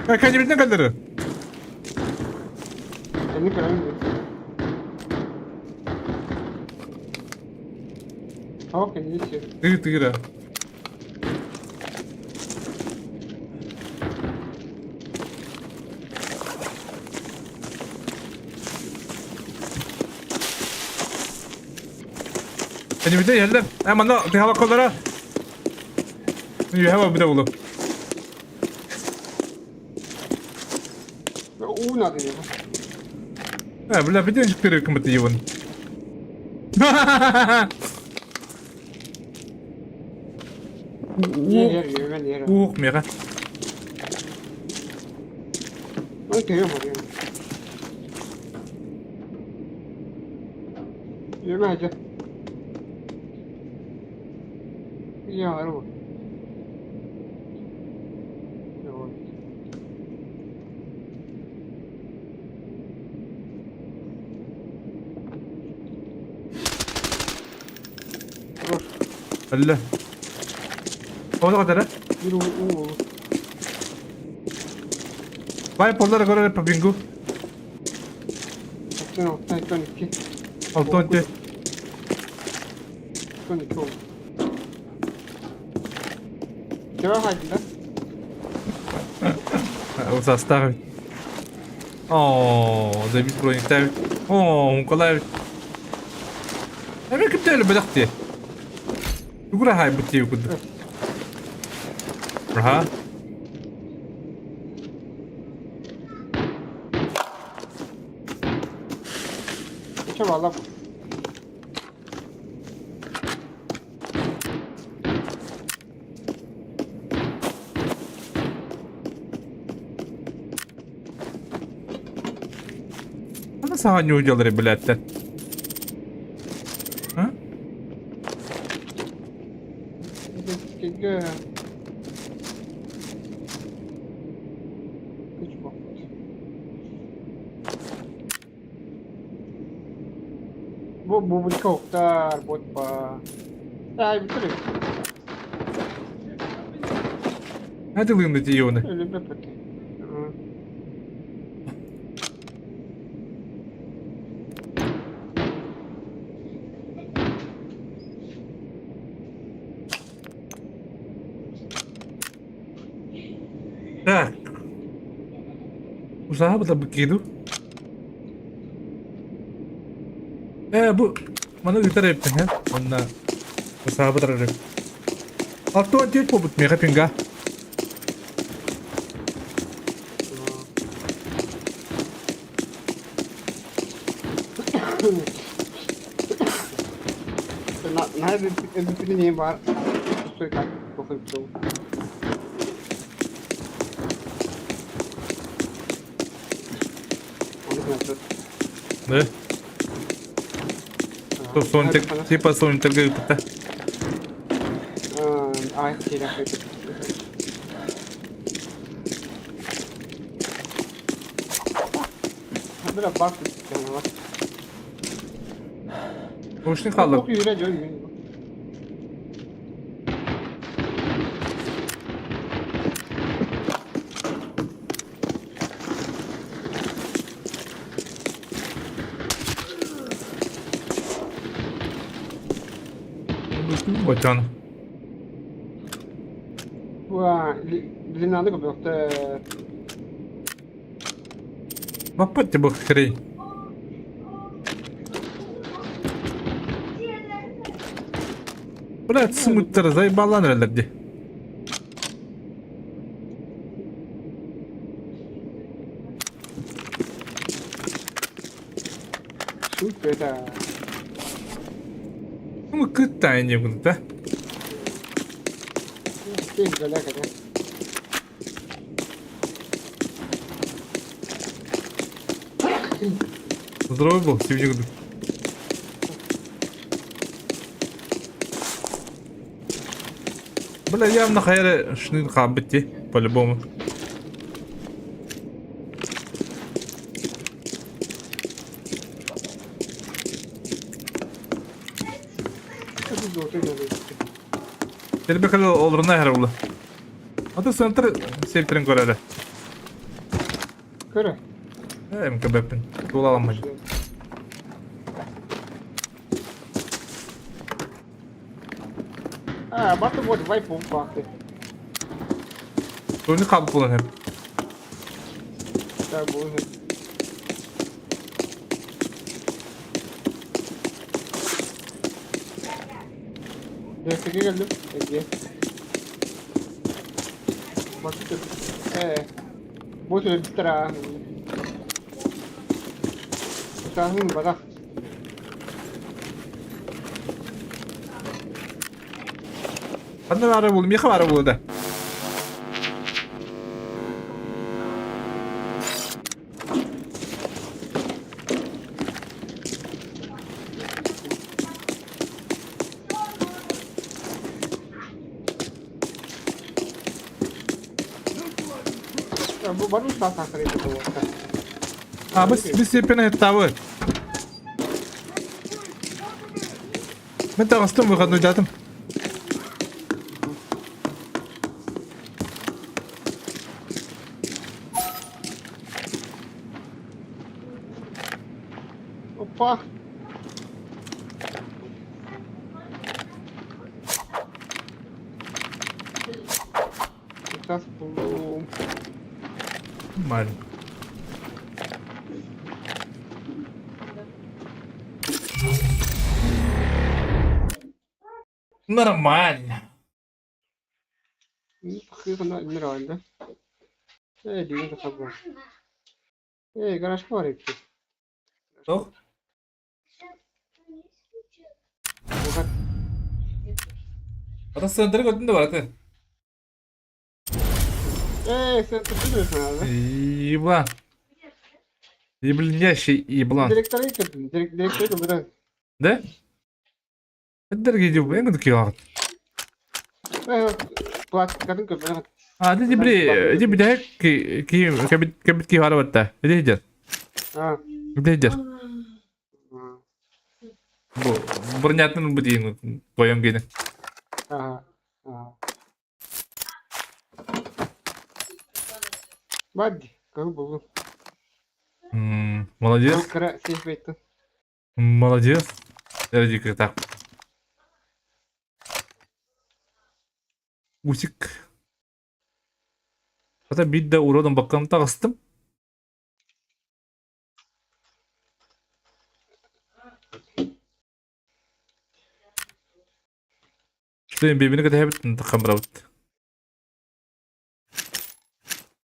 Кэннибитинэн кэллэр. Кэнни көрөмүн. О, кэнни сир. Тыгыр тыгыра. Кэннибитинэн иһэллэр. Ээ манна тыһалаккалара. Үөһэ барбыта буолуо. Уу надо его. Э, бля, бүтүн шыктыры кымыты йыбын. Ер, ер, ер. Ух, мега. Ой, ты ё-моё. Yürüme hadi. Ya araba. Yok. Хорош. Алла. Ону катара. Bir u u. Бай поллара көрөр папингу. Alttan alttan iki. Алтон те. Alttan iki oldu. Devam hadi lan. Состав. Оо, забить броник Оо, Николаевич. Эми киптели бэлэхти. Тугура хай бутти куд. Аха. Чэ валла. Аны саҕа ньуудьалары билээттэр. А? Күч боппут. Бу бубулька уктар, бот па. Ай, бүтүрү. Хадылыын тиийуны. Өлүбэ пэти. Так. Усаһа быккиду. Ээ бу маны ыытар эбиппин һэ. Онно усаһа бытарар эбит. 64 буолбут миэхэ пинга. Наһаа өлбүппүтүн иһин баар тустуука тохойбутум. Да? Сонтек, типа Сонтекка ыыппыта. Ай, киирэ Наушник хаалла. Бачан. Длинаны көбөктө. Баппат бу хрень. Блядь, сымыттар заебалан эрэллэр дии. Супер. Ну, кытта не буду, да? Здоровый был, сивдик. Бля, явно хайры шнын хаабыт по-любому. Элбэх олорно эһэр була. Аты центр септерин көрөрө. Көрө. МКБпин. Тулаламмын. А, баты вот вайп бакты. Туны кабып булан hem. Да, бу. Десеге келдим. Эге. Баты. Э. Бу сүрүттэр Саһын бадах. Ханна баара буолу, миэхэ баара буолу да. Бу бару саахар А, бу сеппен ыттабы. Мен таҕыстым выходнойдаатым. Опа! Сейчас Нормально. Нормально. Нормально. Э, дигэн хабар. Э, гараж бар эбит. Туох? Ата сыантары көрдүм да бараты. Ээ, сен tutturuyorsun abi. Еблан. Еблинящий еблан. Direktöre yıkırdın. Direkt, direktöre yıkırdın. Да? Эддерге дип эң киаҕыт. Пластикатын көрбөн. А, ди били, ди билэ ки ки кэбит кэбит ки хара батта. Иди хиджер. А. Иди хиджер. Бу бронятын бу диин тойон гене. Ага. Ага. Бадди, как было? Молодец. Молодец. Эрдик так. Усик. Хата биир да уродом баккам таҕыстым. Бэбини кэтэһэбит таххан барабыт.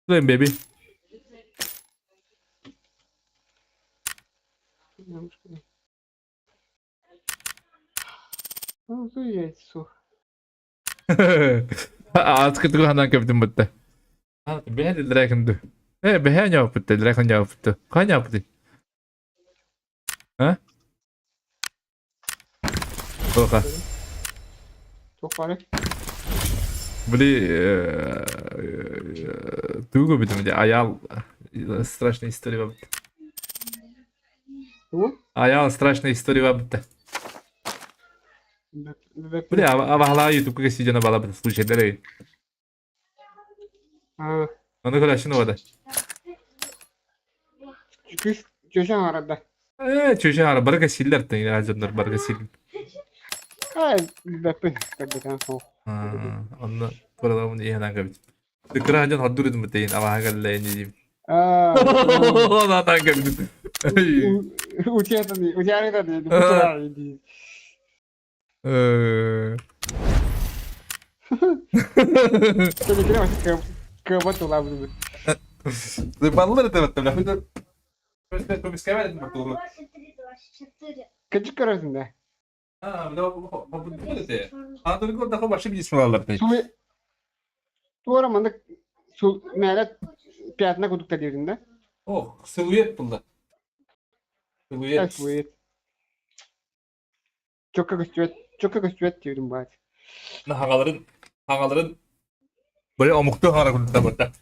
Бэби. Яйцо. Ааскытыгы ханан кэбитин бытта. Бэһэ дилэрээкин ду. Э, бэһэ ньааппытта, дилэрээкин ньааппытта. Ха ньааппыты? А? Тоха. Туох бары? Били тугу битим аял страшная история бабыт. Тугу? Аял страшная история бабыт. Били абахала ютубка сидена балабыт случайдары. Оны көрәшін ода. Күс чөшен арада. Э, чөшен ара барга силлер тен азандар барга сил. Ай, бәппин кәддәтән сол. Онны туралабын иһэнэн кэбит. Дыкра дьон хордур идим битейин абаха кэллэйин диим. Аа. Онатан кэбит. Утиатани, утиаритани, утиаритани. Э. Кыабат улаабыт. Баллар это вот бля. Кэчик көрөсүн да. А, бля, Туора маннык сул мээлэ пятна курдук диирин да. О, силуэт булла. Силуэт. Силуэт. Чокка көстүбэт, чокка көстүбэт диирин баат. Хагаларын, хагаларын Böyle омуктуу хагара курдук да.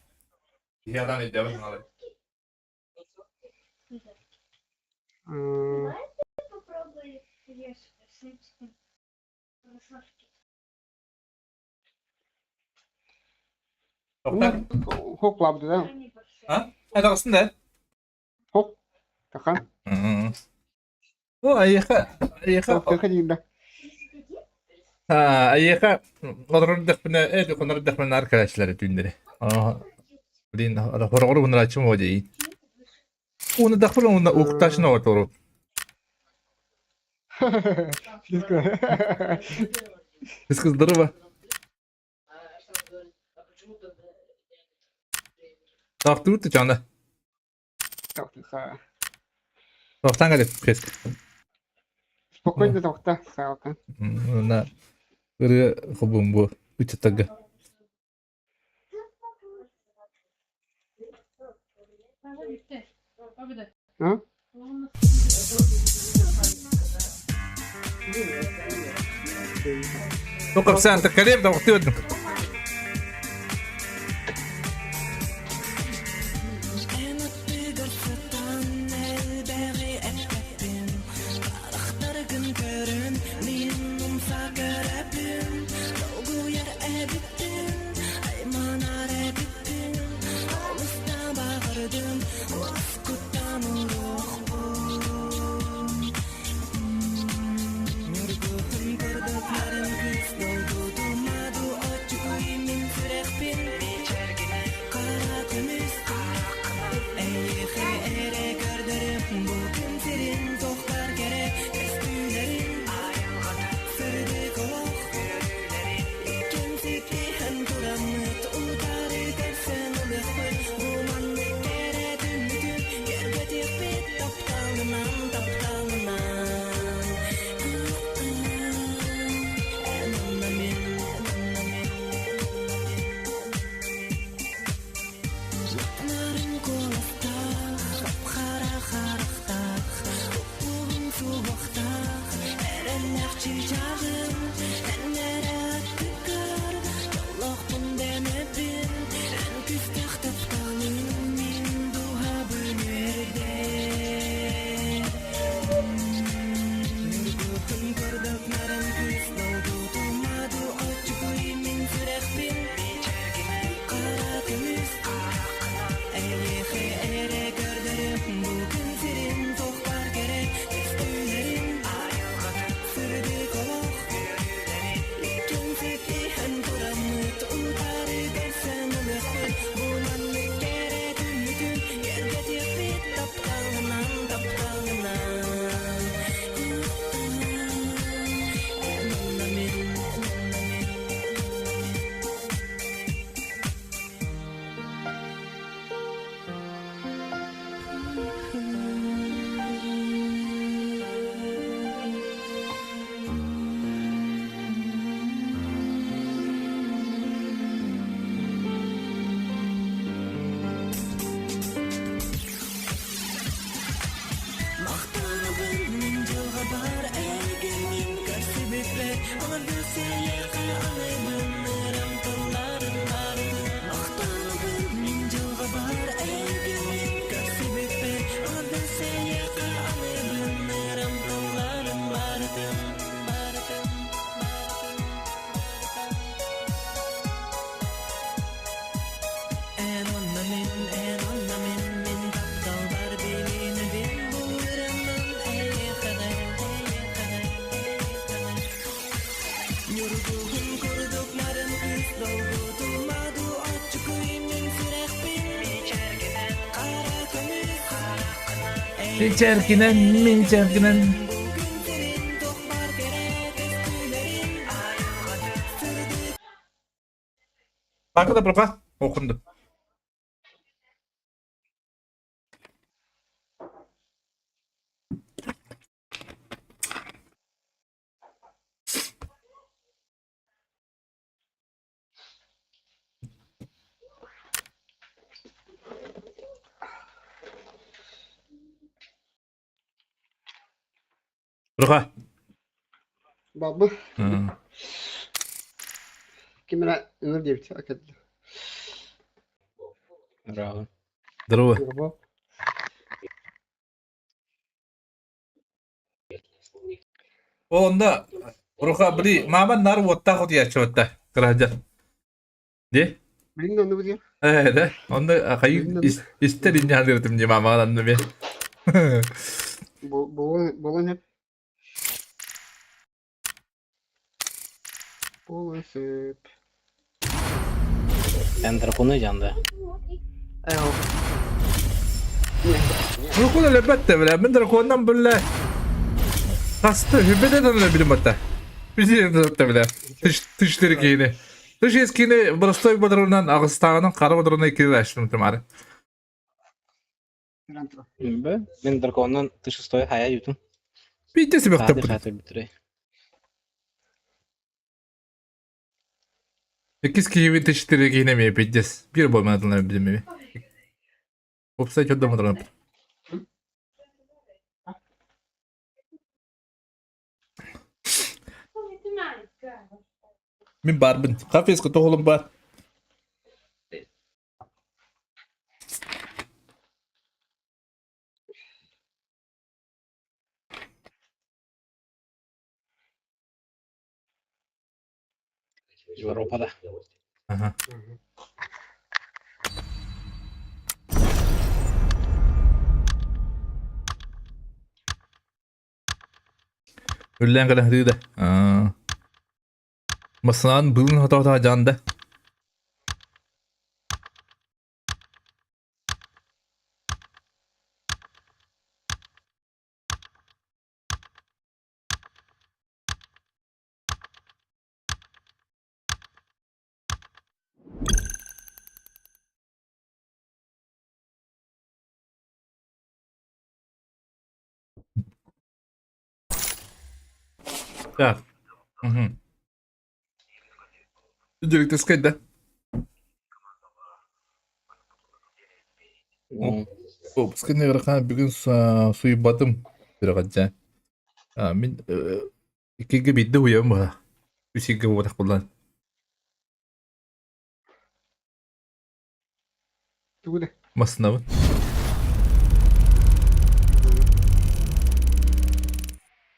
Киһи өйдөбүн хагалар. Хоп лабды да. А? Айтағысын да? Хоп. Тахан. О, айыха, айыха. Тоқтаха дейін да. Айыха, олорор дэхпинэ, э, хонор дэхпинэ нар кэлээччилэр түүннэри. Блин, хороҕор унарааччым оо дии. Уна дахпын уна укташына отору. Кыз здорово. Тахтыбыт чана. Тохтан кэлip кез. Спокойно тохта, саалка. На ыры хобум бу үчетага. А? Тоқап сен тақкалем да уқты өдім. Мин мин чэркинэн. Бакы да бұрға оқынды. Бұрға. Бабы. Ким эрэ ыныр диэбит акадда. Браво. Здорово. Здорово. Ол онно Руха били мааман наар уоттаах утуйааччыбатта кыраһдьар. Ди? Билин онну бу Ээ да. Онно хайы истер инне хандырытым дии маамаҕын анны мен. Буолан сөп. Буолан сөп. Эн драконы дьанда. Дракон өлөбөт бля. Мин драконнан бля. Таста хүбеден өлө билим батта. Билим батта бля. Тыш тыштыр киини. Тыш ескини простой бодорунан агыстаагынан кара бодоруна икки аштым тымары. Мин драконнан ты шестой хая ютум. Бийде Саады себеп хата бүтүрэй. Иккис киһибин тыштыры киһинэ пиздец. Бир болмадылар билмеми. Опсай чоддомадылар. Мин баарбын. Кафеска тоһолум бар. Европада. Ага. Үллээн кэлэн да. Масынан быылын хотоото дьаанда. Так. Угу. Директорская, да? Выпускны ыарахан бүгүн суйбатым сүрэҕэлдьээн. Мин иккигэ биирдэ уйабын быһа. Үс ыйга буолбатах буоллаан. Тугу да? Массыынабын.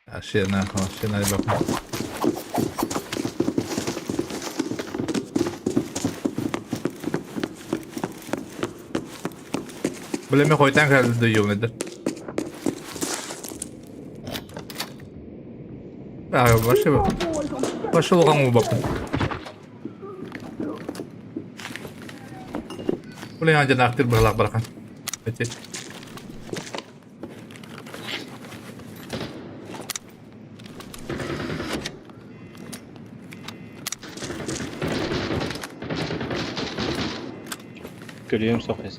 Ашена, ашена бакын. Билеме хойтан кэлди юнедер. Аа, вообще вообще улахан уубаппын. Улахан дьанаахтыр быһалаах барахан. Эти. Көлүйэм суох эс.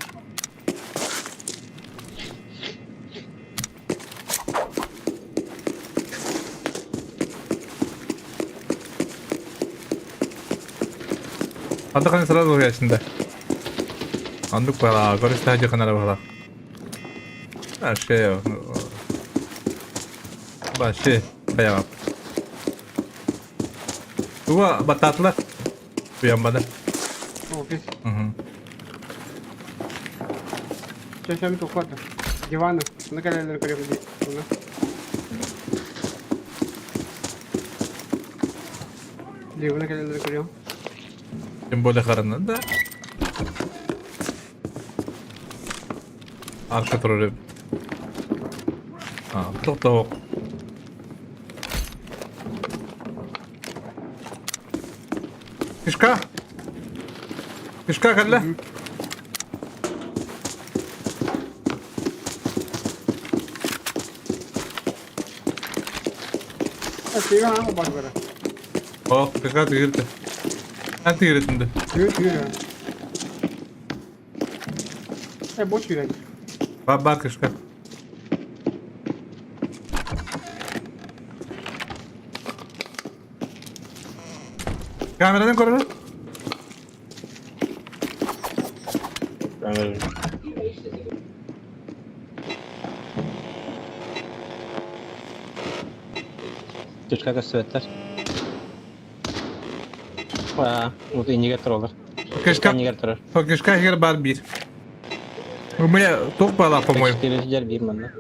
Андык сразу уһуйааччында. Андык бала, көрүстэ дьыханара бала. Вообще, вообще, хайаҕа. Туга баттаатылар? Уйаммада. Офис. Угу. Сейчас я тухвата. Дивана. На календер көрөбүн. Дивана календер көрөм. Тем более харана, да. Арка турар А, тоқтауық. Кишка! Кишка кэллэ. О, кишка тигирде. Эн тигиретинде. Бар бар кишка. Камеранан көрөр. Точка көстүбэттэр. Аа, вот иннигэр тураллар. Кишка, Иннигэр турар. кишка иһигэр баар биир. У меня туох баалаах, по-моему. Четыре сидер биир манна.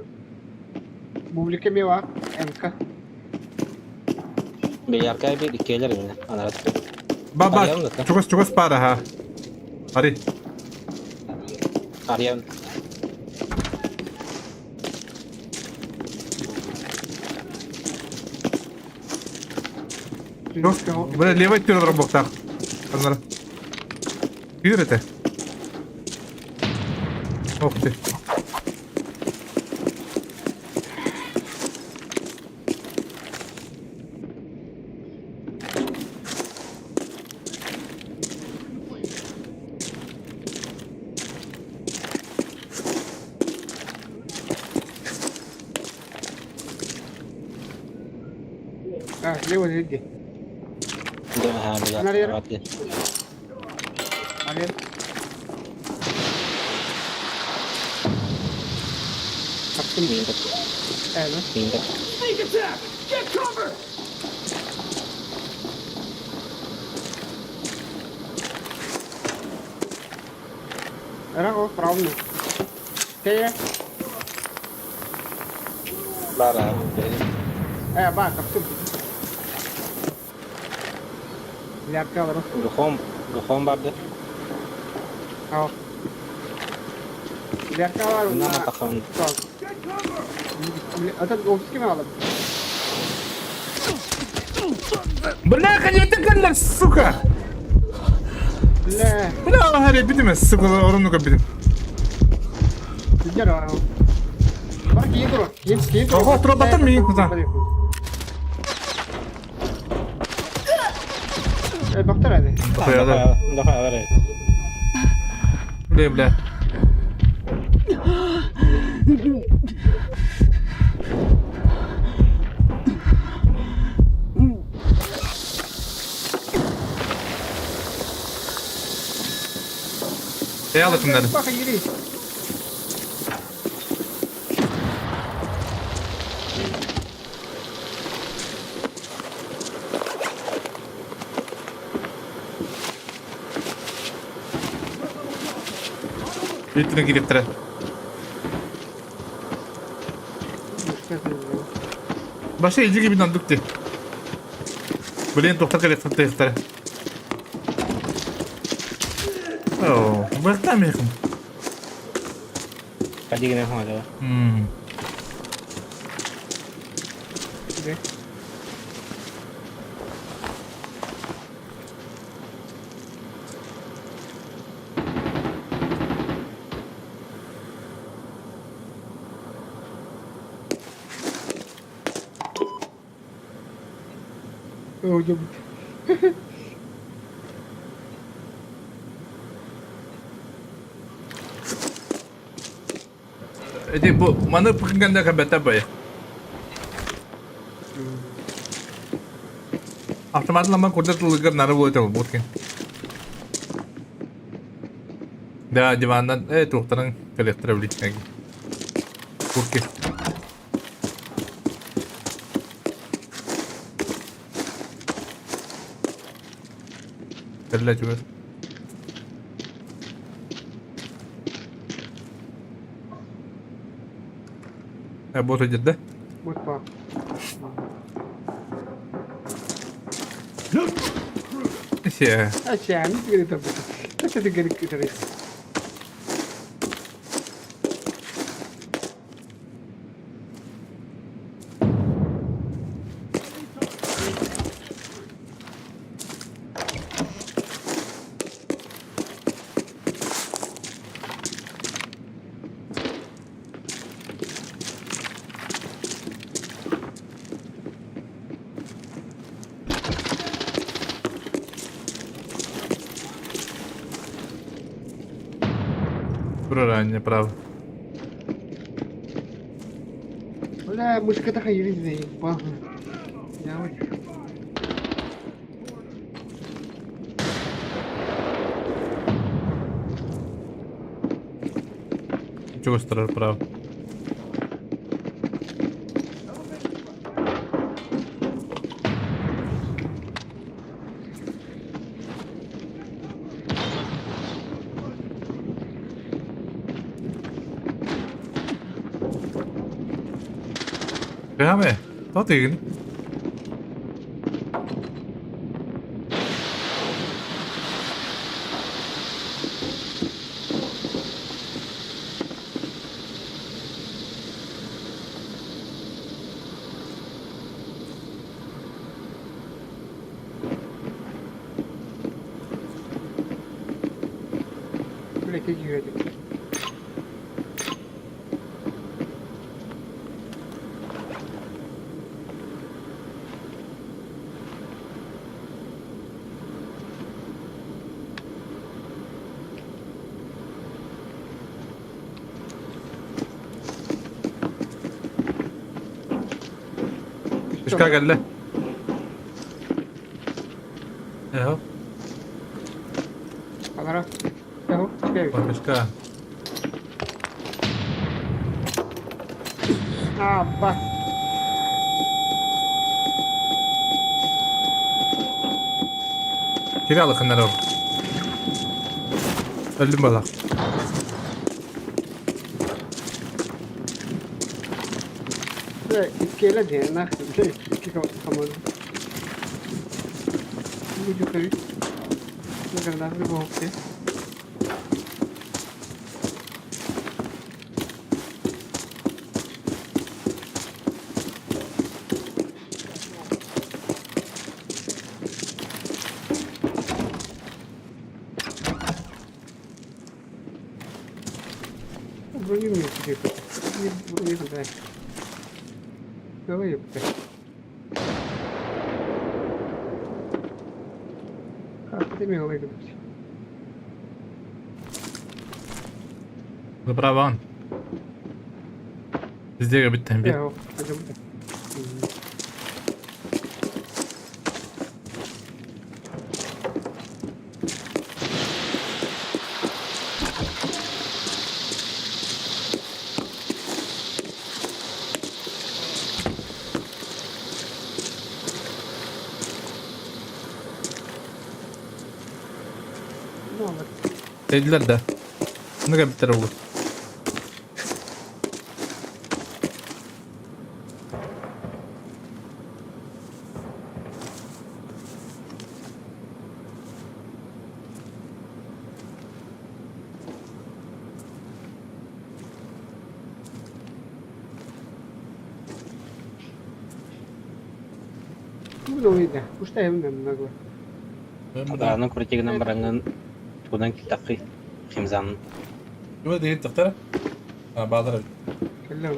Бублика мева, МК. Бильярка биир иккиэлэр иннэ. Анарат. Баба, Арыйан да. чугас чугас пара ха. Ари. Арыйан. Бля, левый түрі робоктах. Анара. Күйір это. Ох ты. А, лево иди. Да, Анарыйар. бильярка. Ален. Таптым. Э, ну. Sneak attack! Get cover! Ра, правильно. Те, Бара. э, ба, таптым. Ляпка, лару. Гохом, гохом барды. Ау. Ляпка, лару. Нам атахан. Этот офис кем алып? Бля, конечно, сука! Бля, Бля, Аллах, битим, сука, оруннука битим. сидер, ау. Бар кийин тур, кийин, кийин тур. Ого, тура баттым миин, куда? Э, бактар әді. Тояды. Даха, Бля, бля. Э, алытыннары. Баха, ири. Үтүнө кириптэрэ. Баша иди gibi nanduk di. Блин, тухта келет тыхтара. Оо, бахта мехм. Кадигine хаа. Мм. О, ёбут. Эти бу маны пыкынганда кабета бай. Автоматлама курда тылыгыр нары болот ол буткен. Да, дивандан э тухтарын коллектор билит. Курки. Кэллэ чугас. Бу сылдьар да? Бут баар. Сиэ. Ачааны түгэни тарбыта. Тата түгэни күтэрэ. Прорання, право. Бля, мышка хайыр заебал. Я вот. Чего страж прав? Бэхаме, то тыгын. Бля, какие это? Ишка кэллэ. Эһо, Алара. Эһо, чекай. Ишка. А, ба. Кире алыкыннар ол. Өлдүм бала. Бля, иккиэлэ диэн, нахуй, бля, икки команда. Буду ходить. Никогда в любом случае. Броню мне теперь. Броню дай. Давай, ёпта. Как ты меня выиграть? Браво. Везде бүттен бит. Я пойдем. Ну, вот. Dediler de. Ne kadar oldu. Ну, видно. Уж там много. Адааны куртигынан бараҥҥын тугунан кииртэххий Химзанын Юу дейт тахтара? А баалар. Кэллэ.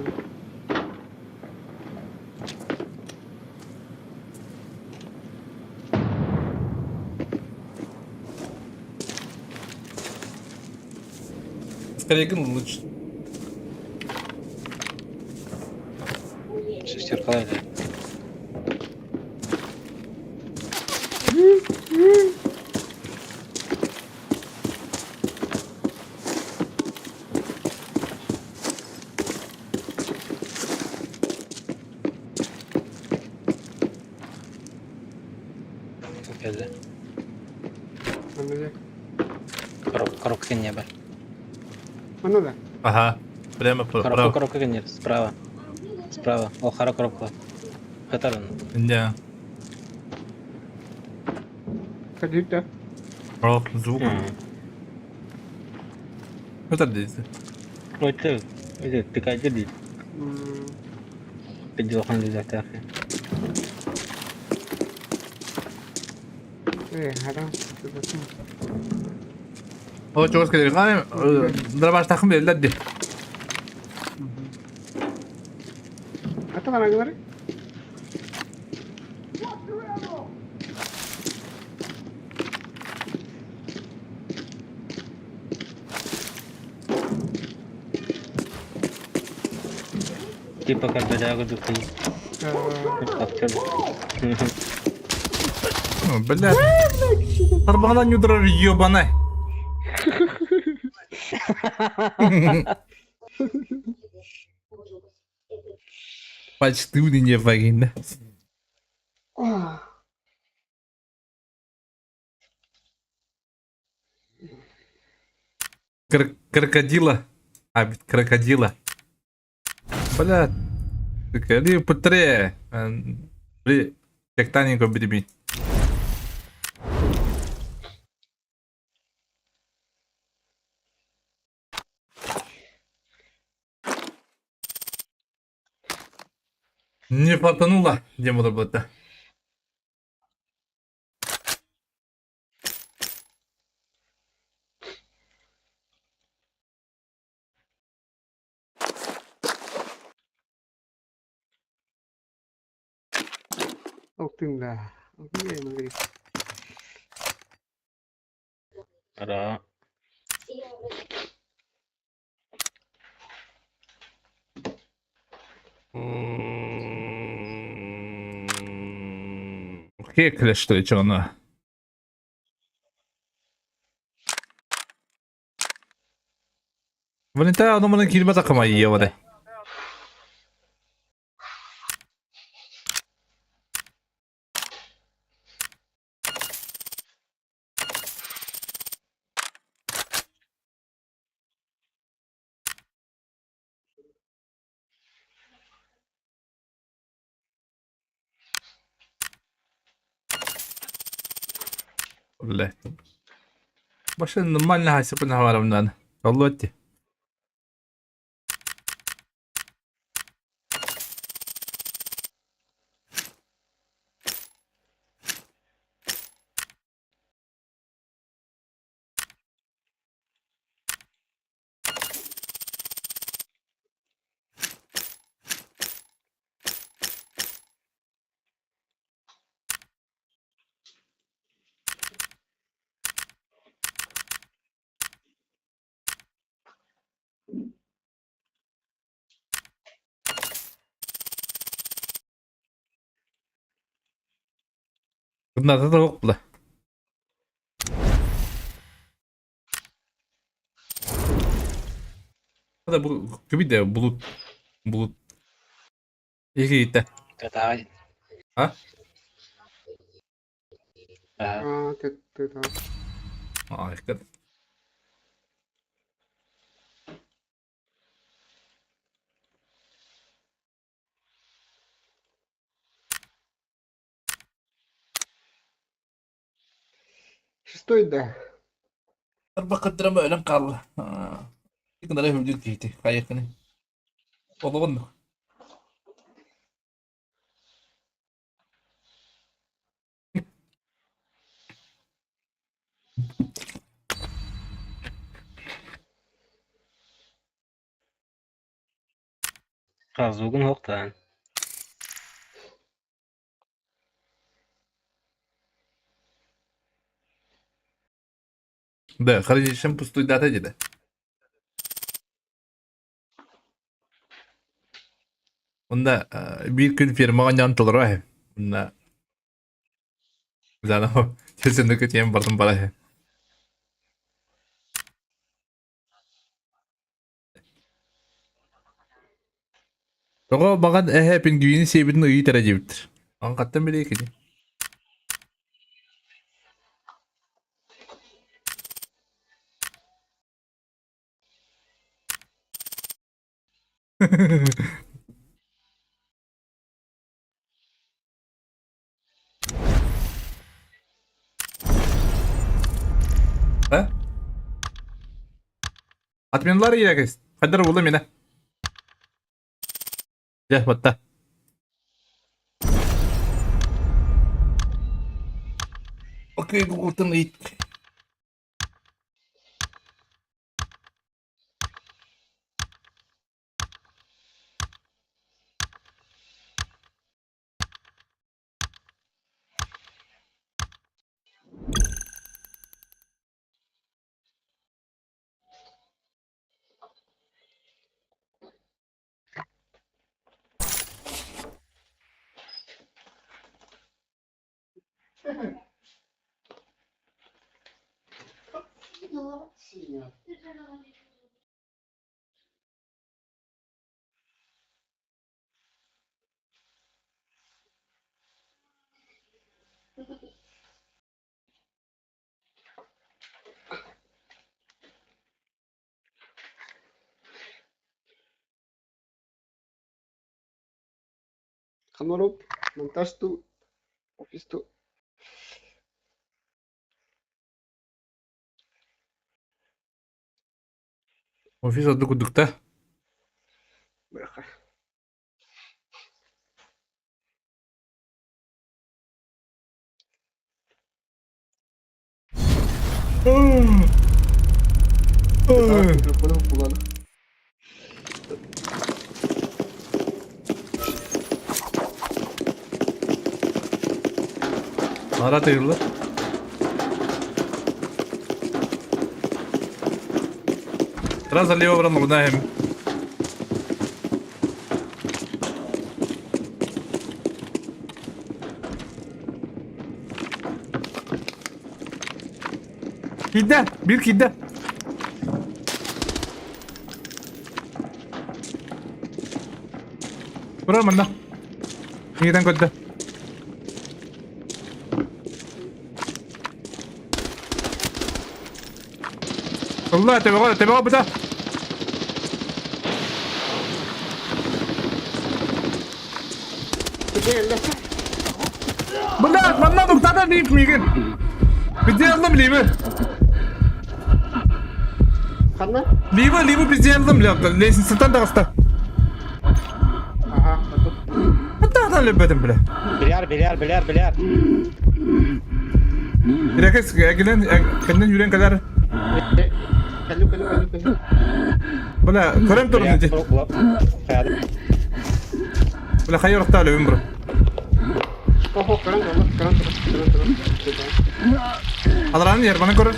Скорее лучше. Шестеркалай да. Кэллэ. Манна да. Коробка кэннэ бар. Манна да. Ага. Прямо Коробка право. коробка кэннэ справа. Справа. Ол хара коробка. Хатар оны. Да. Ходи да. О, звук. Это здесь. Ой, ты, ты кайдер дейді. Педилхан лизактах. Э, харам. О, чугас кэлэр. Дробаштахым берилер ди. Ата бараңылар. Типа как беда духи. Бля. Тарбаҕынан ньудурар ебаный. Почти не вагина. Крокодила. А, ведь крокодила. Бля. Крокодил путре. Бли, как таненько бери. Не фартануло, где можно было-то. Алтын да. Алтын да. Ара. Кекля, что ли, что она? Валентина, оно мына килбе такыма ие бады. Бля. Баша нормально хасипын хаварамнан. Аллоти. Надо да Да бу кибиде булут булут Икиитэ. Катаай. А? Аа, ты там. Аа, ихтер. Шестой, да. Арба қыдырама өлөн қалла. Икнара хүлдүл киити, хайыкны. Олугун. Разугун хоқтан. Да, хранилищем пустой дата деди. Онда bir күн фермаға нян толыру Онда Зана төсөндө тем бардым бара. Тоҕо баҕан эһэ пингвини сиэбитин ыйы тэрэ диэбиттэр. Ан хаттан билиэ кини. А? Отменлар иэгэс. Хайдар булла мина. Дьэ, батта. Окей, Google-тан ыйыт. Ханороп, монтаж ту, офис ту. Офис одну курдукта. Быраха. Микрофонун kullanı. Ara тыйыллар. Сразу лево баран лугнаем. Киирдэ, биир киирдэ. Турар манна. Миигитэн көрдө. Ылла, төбөҕө, төбөҕө быта. Блядь, манна нуктата диip миигин. Бізде либо. Ханна? Либо, либо бізде алдым, бля. Лестницаттан таҕыста. Ага, Хаттаатан лебетим, бля. Бильяр, бильяр, бильяр, бильяр. Ирекес, кэлэн, кэннин үүрэн кэлэр. Кэллим, кэллим, кэллим, кэллим. Бля, көрөн турун ити. Бля, хайа урахта өлөбүн бро. Охо, көрөн турун, көрөн турун, көрөн турун. Алараны ербаны көрөр.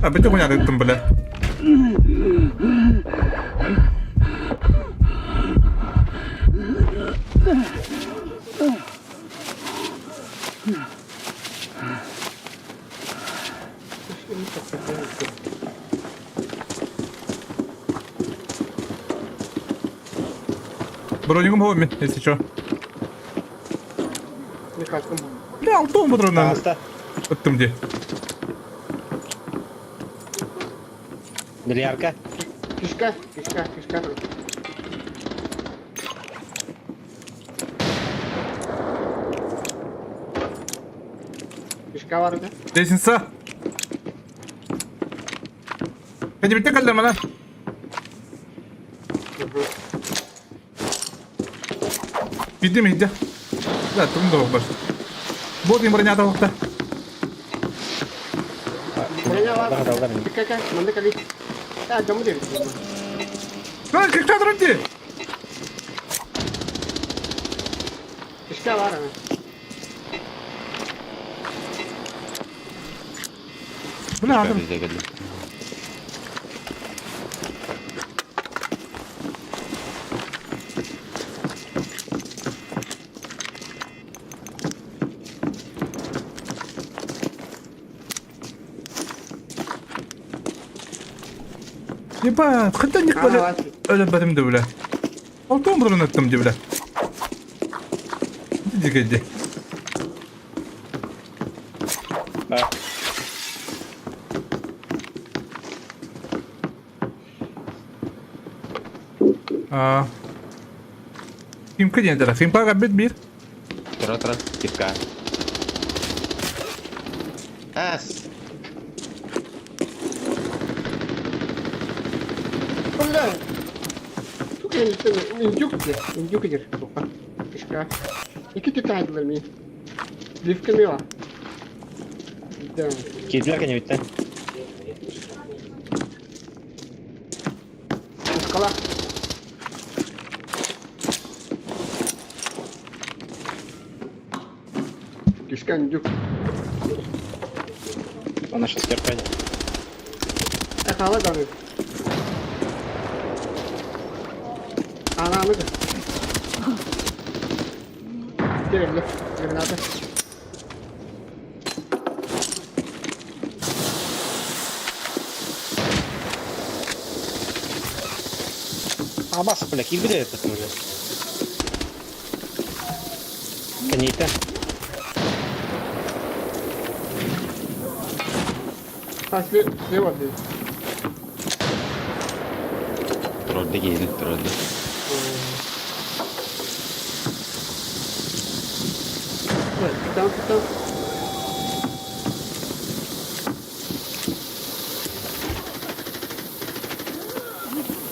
А, бите хуйня бля. Бронигум хоми, если чё. Бля, алтон патроннан ыттым дии. Бильярка. Кишка, кишка, кишка. Кишка бар да? Лестница. Кәдебиттен кэллэр мана. Видим иди. Да, тум да бар. Вот им броня тавыкта. Броня бар. Кика, манды кали. А, жамы дебит. Ай, как турди? Кишка бар. Бля, адам. Ебать, хантан ник бля. Өлө бэтим да бля. Алтон бұрын өттім де бля. Дикеде. А. Кимка диэн этэр. Химка кэлбит биир. Тура тура, кипка. Ас! Бля! Сука, я не знаю, индюк где? Индюк где? Опа. Кишка. Ики ты тайдлер ми. Ливка мила. Да. Киирдилэр кэннибиттэн. Скала. Кишка индюк. Она сейчас кирпань. Хала даны. Ананы. Кирилл, граната. Абас, бля, киирбит этот уже. Кэнниттэн. А, слева здесь. Тролльда киһини, тролльда. Там, там.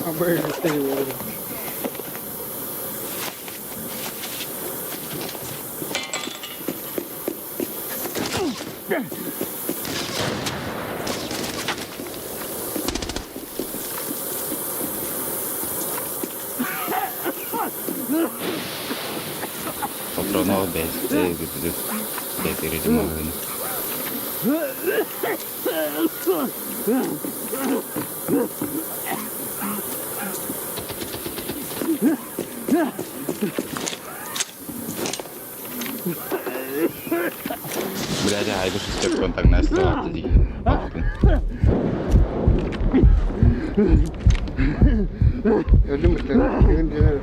А вы же Патронов бэйти бэйти магазин. Блядь, айгы шестер контакт на стол. Öldüm mü sen? Benim dilerim.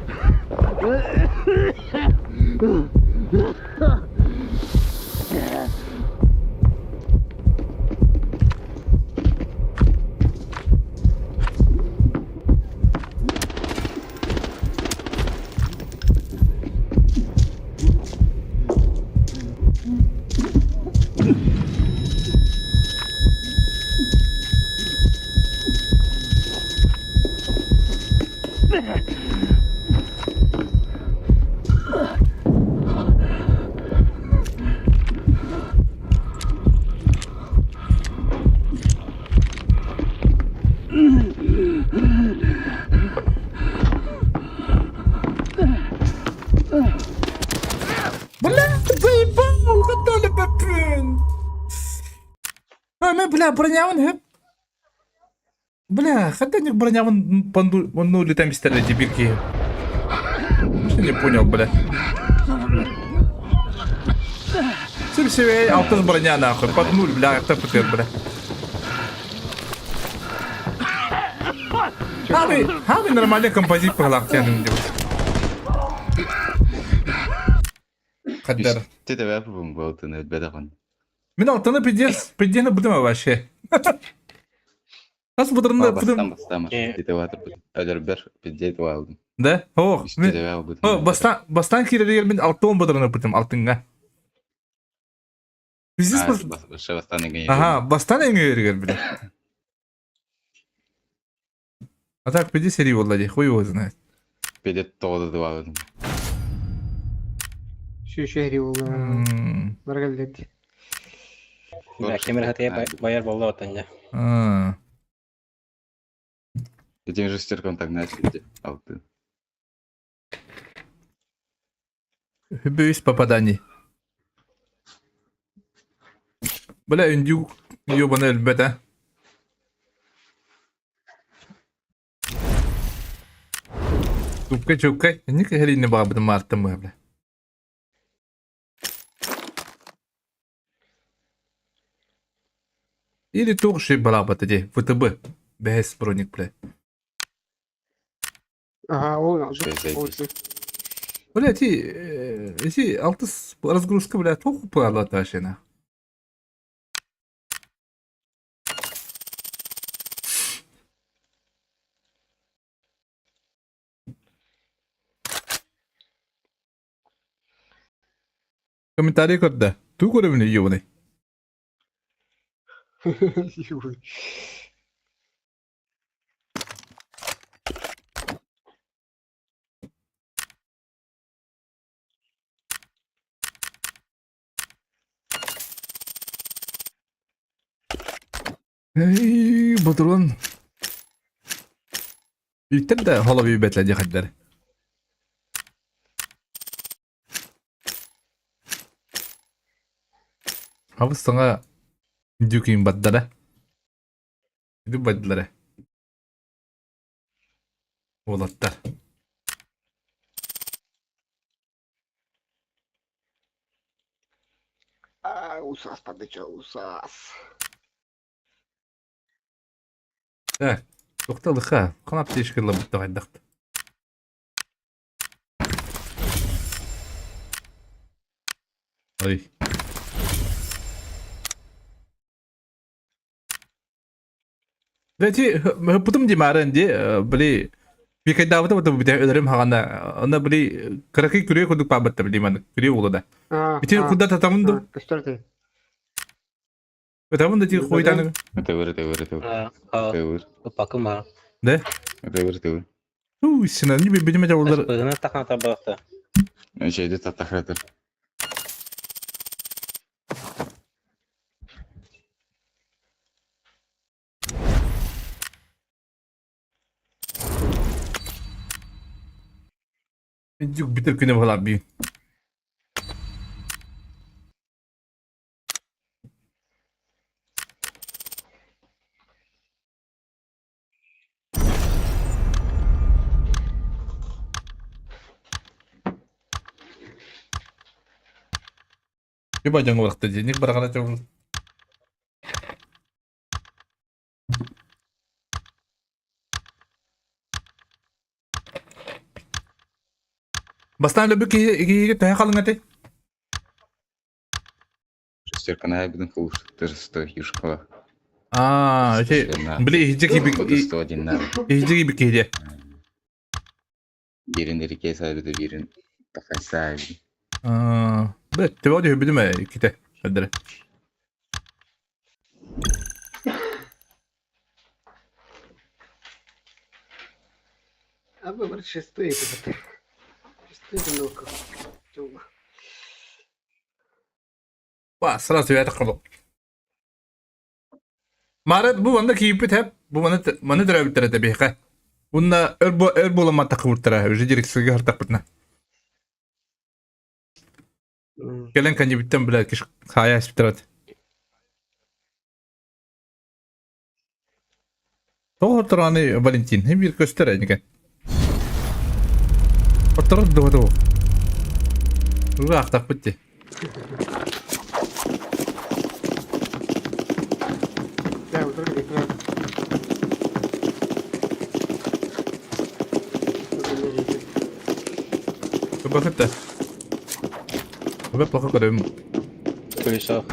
Бля, заебал, гадали бэппин. А, мен, бля, бронявын хэп. Бля, хатанник бронявын панду, ну, летам истерли дебилки. Не понял, бля. Сим себе алтын броня нахуй, под нуль, бля, РТПТ, бля. Хами, хами нормальный композит пыглак тянем деп. Хаддар. Ты тебя был, ты на бедахан. Мен алтыны пиздец, пиздец будем вообще. Нас будырында Бастан бастан ты ватер Алербер пиздец валдым. Да? О, О, бастан бастан кирелер мен алтын будырына бүтүм алтынга. Пиздец Бастан Ага, бастан эңгергер бile. А так пиздец серий болду, хуй его знает. Пиздец тоғызды валдым. Şu şehri oldu. Баргалдет. Бля, кемер хатыя баяр болду отан А. Этим же стерком так начали. Алты. Үс попаданий. Бля, индюк ебаный өлбөт, а. Чупка, чупка. Не херини бабы мартым, бля. Или тугши балабата де, ВТБ. Бэс броник, бля. Ага, ол Бля, ти, ти алтыс разгрузка, бля, тоқу палата вообще, на. Комментарий көрдө. Туу көрөбүн ебаный. Эй, ботурун. Иттер да холоби бэтлэ диэхэрдэр. Абыс саҥа дюкин бардара. Ити бардылара. Уолаттар. Усаас падыча, усаас. Так, тоқталыха, қанап тешкірлі бұтты қайдақты. Ой. Ити бутум димарын ди били бикайдаабыта бутум бите өлөрүм хагана ана били кыракый күрүө курдук баабатта били маны күрүө уола да. Ити куда татамын ду? Көстөр Татамын да ти хуйтаны. Төвөр, төвөр, төвөр. Төвөр. Пакым бар. Да? Төвөр, төвөр. Уу, сина не билим это олар. Быгына тахна табакта. Şeyde татахратыр. Дюк битер күнө болар би. Юба жаңы баракта денег барагана жол. Бастаан лөбү киһиге төһө халыҥ этэй? Шестеркана айбыдын кылыштыр юшкала. Аа, ити били иһдьэ киби иһдьэ киби киһи Бирин эрике сайбыды бирин тахайса. Аа, бе төбө түһүбүтүм ээ иккитэ өдөрө. А выбор шестые это. Шестые наука. Тёма. Ба, сразу я так Марат бу манна кииппит хэп, бу маны маны төрөөбүттэр этэ биһиэхэ. Уонна өр бу өр буоламматах кыбыртара, уже дирекцияга хартахпытына. Кэлэн каньыбыттан бля киш хаайа испитэрат. Тоҕо тураны Валентин, биир көстөр эникен. Отторор дуо Угаахтахпыт дии. Да, вот только не Бахыта. Бе плохо көрөм. Колесо.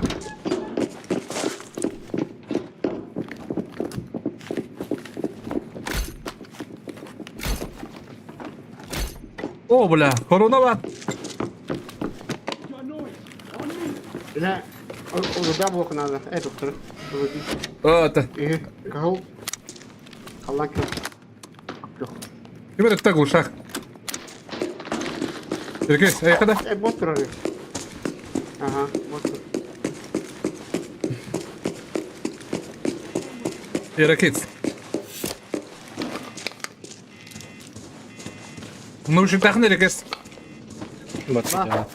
О, бля, корона бар. Бля, да блок надо. Э, доктор. Это. Кого? Халлаки. Ким это глушак? Иркес, эй, када? Э, бот прорыв. Ага, бот. Иракец. Ну, шитахны Иракес. Бот. Ба.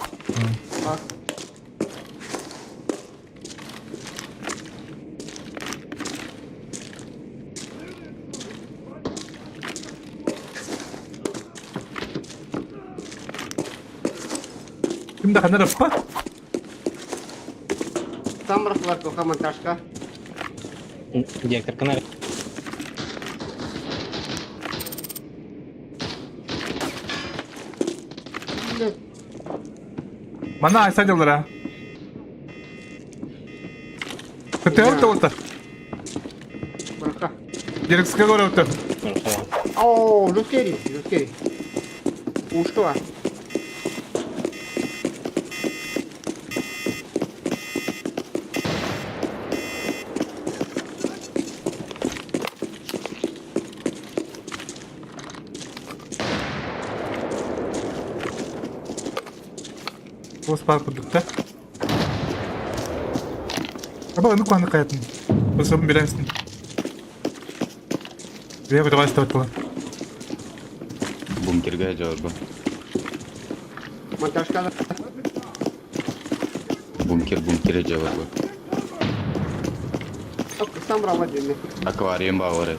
Ким да ханар аппа? Там расплатка монтажка. Директор канал. Мана айса дьаллара. Көтөөр тоҕута. Брака. Дирекция көрөптөр. О, Люскери, Люскери. Ушкова. Туос баар курдук да. Аба ону куһаны хайатын. Бысым билэсин. Бэйэ көтөҕө истэбит Бункерга дьоорбо. Монтажка Бункер бункере дьоорбо. Сам брала дьиҥэ. Аквариум баҕар.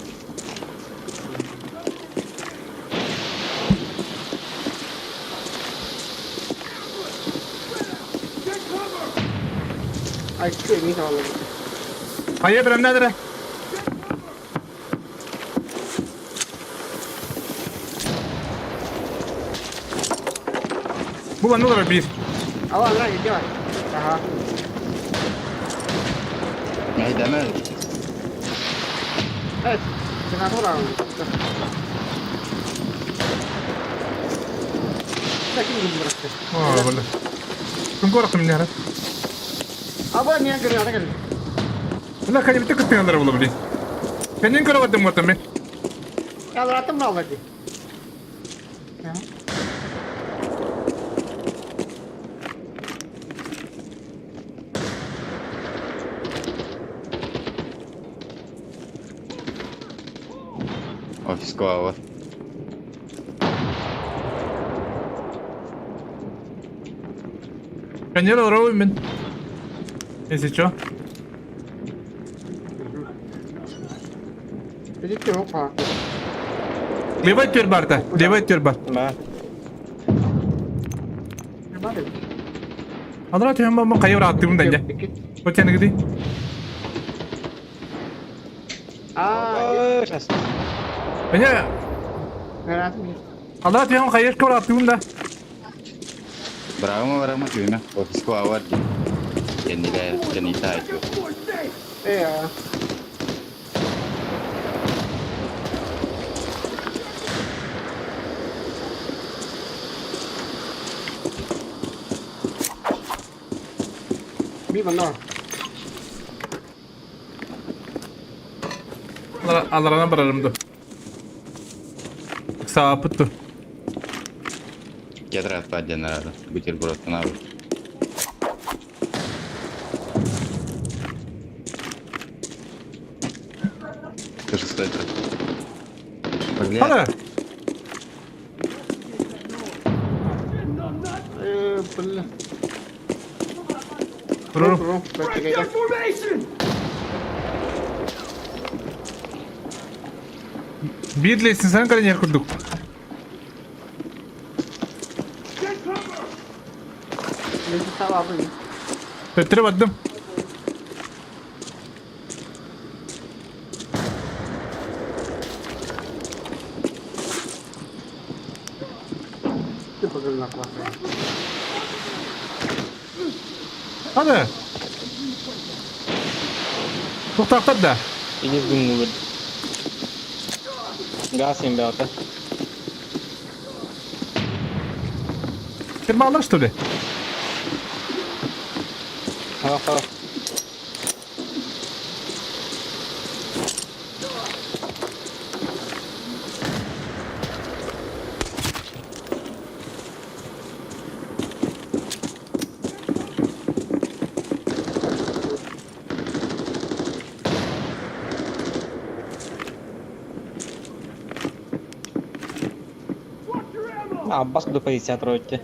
Хайа бирэмнээдэрэ? Бу манна олорор биир. Алло, Андрей, где? Ага. Мэйдэмэ. Э, сенатора. Таким же Оо, бля. Ким корохтум иннэ Аба, не говорю, а так. Бля, кэннибитэ кыттыгаллара була блин. Кэннин көрө бардым буотам мен. Алратым алады. Офиска бар. Кэннин олоробун мин. Если чё. Видите, опа. Левай түөр барда. Левай түөр бар. Ба. Анара түһэн баммын хайа ырааттыыбын да инде. Вот тяныгыды. Аа, Сейчас. Эне Анара түһэн хайа ырааттыыбын да. Браво, браво, түһүмэ. Офиска бар дии. Кэннилээ, кэнниитэ айтыы. Э. Мимо, но. Аларанан барарым ду. Саапыт ду. Кедр атпа диэн арада. Бутербродтан аабыт. Скажи, стой это. Блядь. Хана. Э, бля. Туру. Break their formation! Биир лестницаны кэлэн курдук. Get cover! Төттөрү бардым. Hadi. Туохтаахтар да. Иди гынныбыт. Газ им бята. Кирмалар что ли? Ха-ха. Watch your ammo! Аббас до 50 ротте.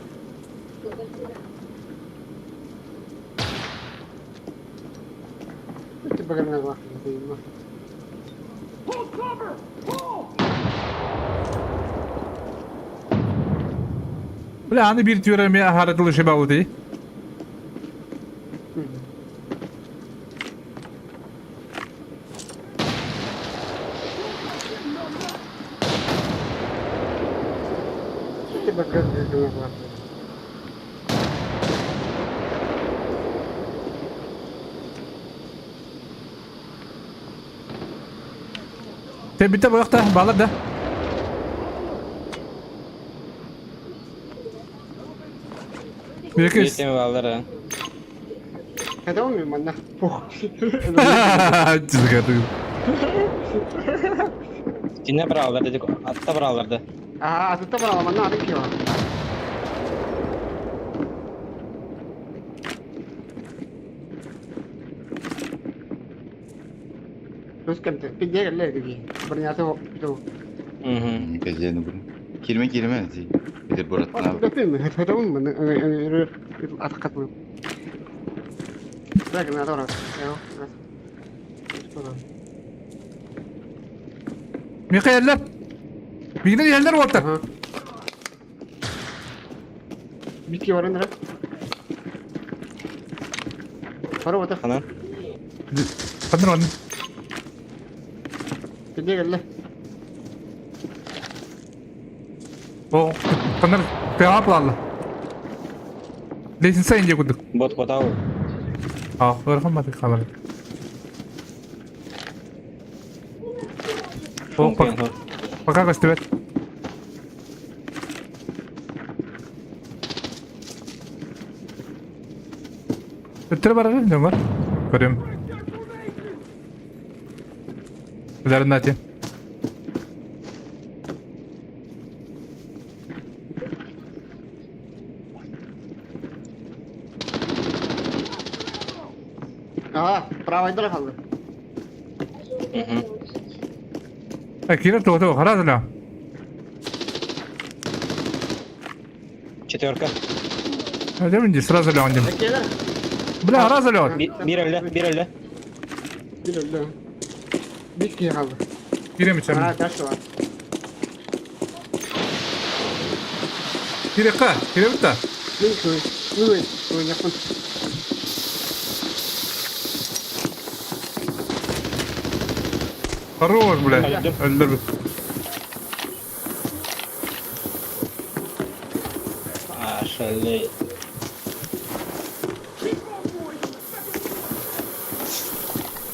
Hold cover! Hold! Бля, аны биир түөрэ эмиэ аһара тылы шебабыты. Тэбитэ буохта балар да. Биир Биир баллар. Когда он мимо на пух. Чизгаты. Кине браллар дедик. Атта браллар да. А, тут брала, манна, ты кио. Тус кэмтэ. Пиздец кэллэ дии. Бронята бу. Казино бу. Кирме кирме ди. Эдер бураттан. Михаэллэр! Мигнен иһэллэр уолтар! Бики баран эрэ. Бары бата. Ханан? Ханан онно. Кэннэ кэллэ. О, ханар пиап лалла. Лесенса инде курдук. Бот котау. А, ыарахан батык хаалар. О, пока, пока көстүбэт. Өттөрө барар дьоҥҥор. Көрүм. Билэрин нати. Аа, правайдара хаалла. Кирер тугу хара да. Четверка. Дем ди сразу леон дим. Бля, сразу леон. Бир өллө, бир өллө. Бир өллө. Бир киһи хаалла. Кирем ичем. Аа, таш бар. Кирекка, киребит да. Мин көй. Мин көй якын. Хорош, бля. Өлдөрбүт. Ошалеть.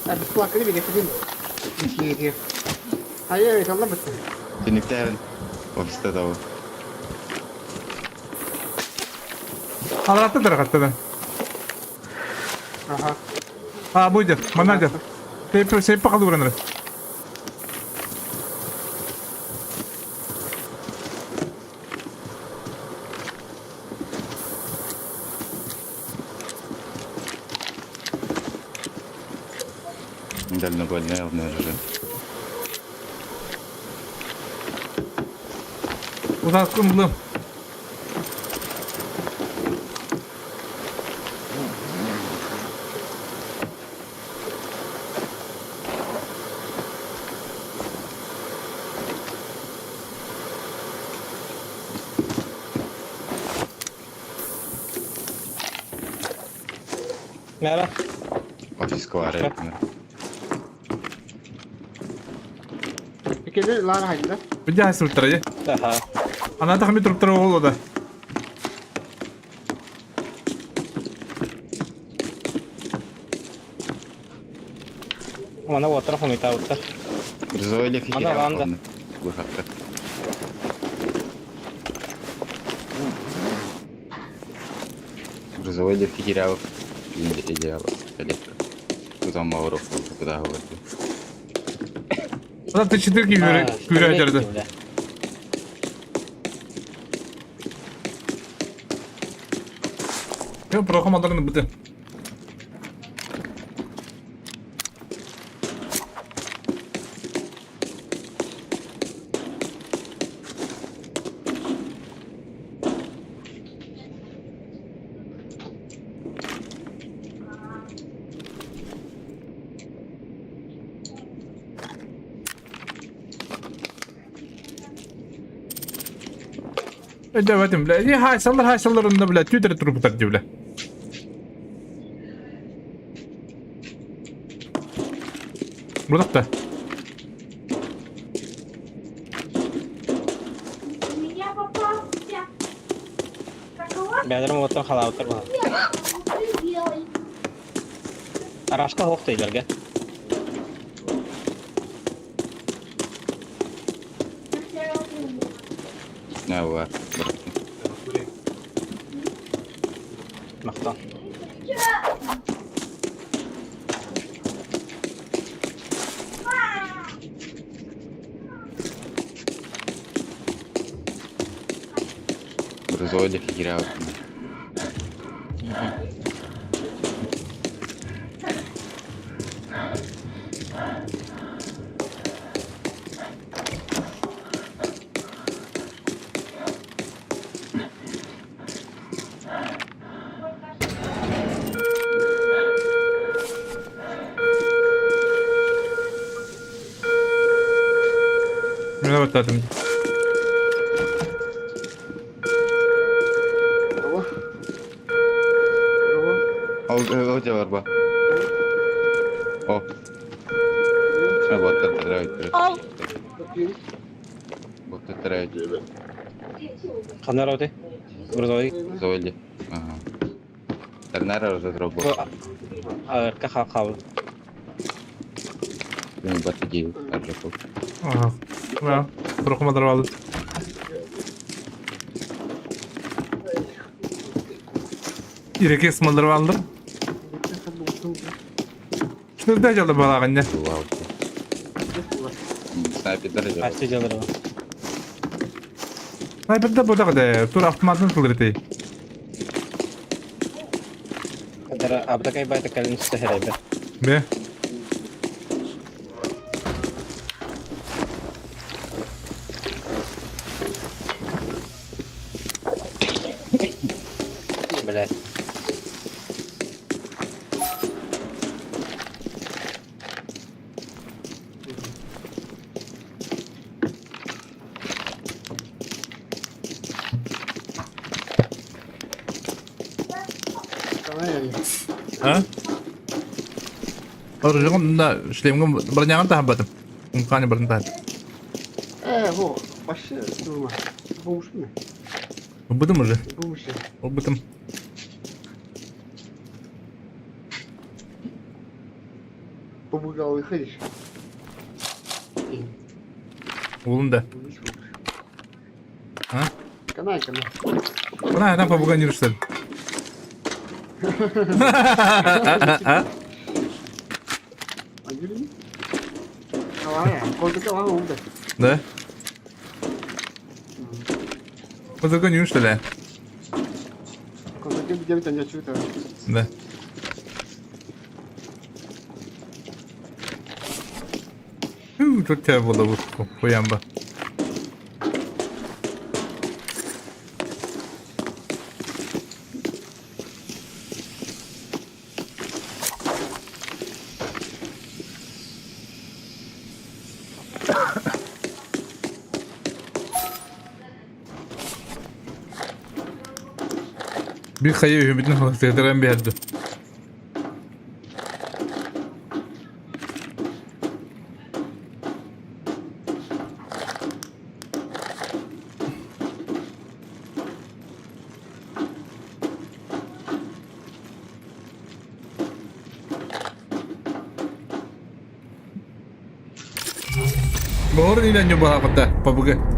А бесплатно били, кидин. Бисиги. Айы, алла битти. Түнүктәрин офиста да Алратты дыргатты. Аха. А, будет. Манадер. Сейп сейп пакалды ураныр. Дальнобойная обнаружена. Узаткын булым. Мэра. Офиска бар. Икеде лар хайда. Видя хайсылтар же. Аха. Ана тахми туруптар оголу да. Мана отыр хомита отыр. Грузовой лефи Ана ланда. Выходка. Грузовой лефи кирялов. Идеал. Электро. Куда Мауров, куда говорит. Ата ты четырки күрә жерде. Мен прохом алдарны бите. Өдәвәтим, бля. Не хайсалар хайсалар бля, түтер турбутар ди, бля. Бурдакта. У меня попался шоколад Бәдерім отыр хала отыр ба. белый. Арашка хоқты илерге. На, бар. Мақтан. Грузовой лефи кирялов. Мин баттаатым. Алло. Алло. Ол ол же бар ба. О. Боттар тырайт. Боттар тырайт. Ханна работай? Грузовик. Золи. Ага. Тернера разработал. АРК хаб. Мен батыги аржаков. Ага. Да. Рухма дарвалды. Ирекес малдарвалды. Что дальше балаҕанньа? Снайпердар Аччы дьаллара. Снайперда буоллаҕа да, тур автоматын сылдыр Кадара абдакай байта кэлин сэһэрэйбэ. Бе. Блядь. А? Оружием да шлемгом броняган таһабатым. Умкани бронь таһат. Э, во, вообще, дума. Бумшми. Убытым уже. Бумши. Убытым. Побугал выходишь. Улун да. А? Канай, канай. На, на побугай что ли? Да? Позагоню, что ли? Да. Тут тебя было хуямба. Bir kayı ümidini halktıran bir yerdi. Боор нилэн ньубаһаҕыта пабыгы.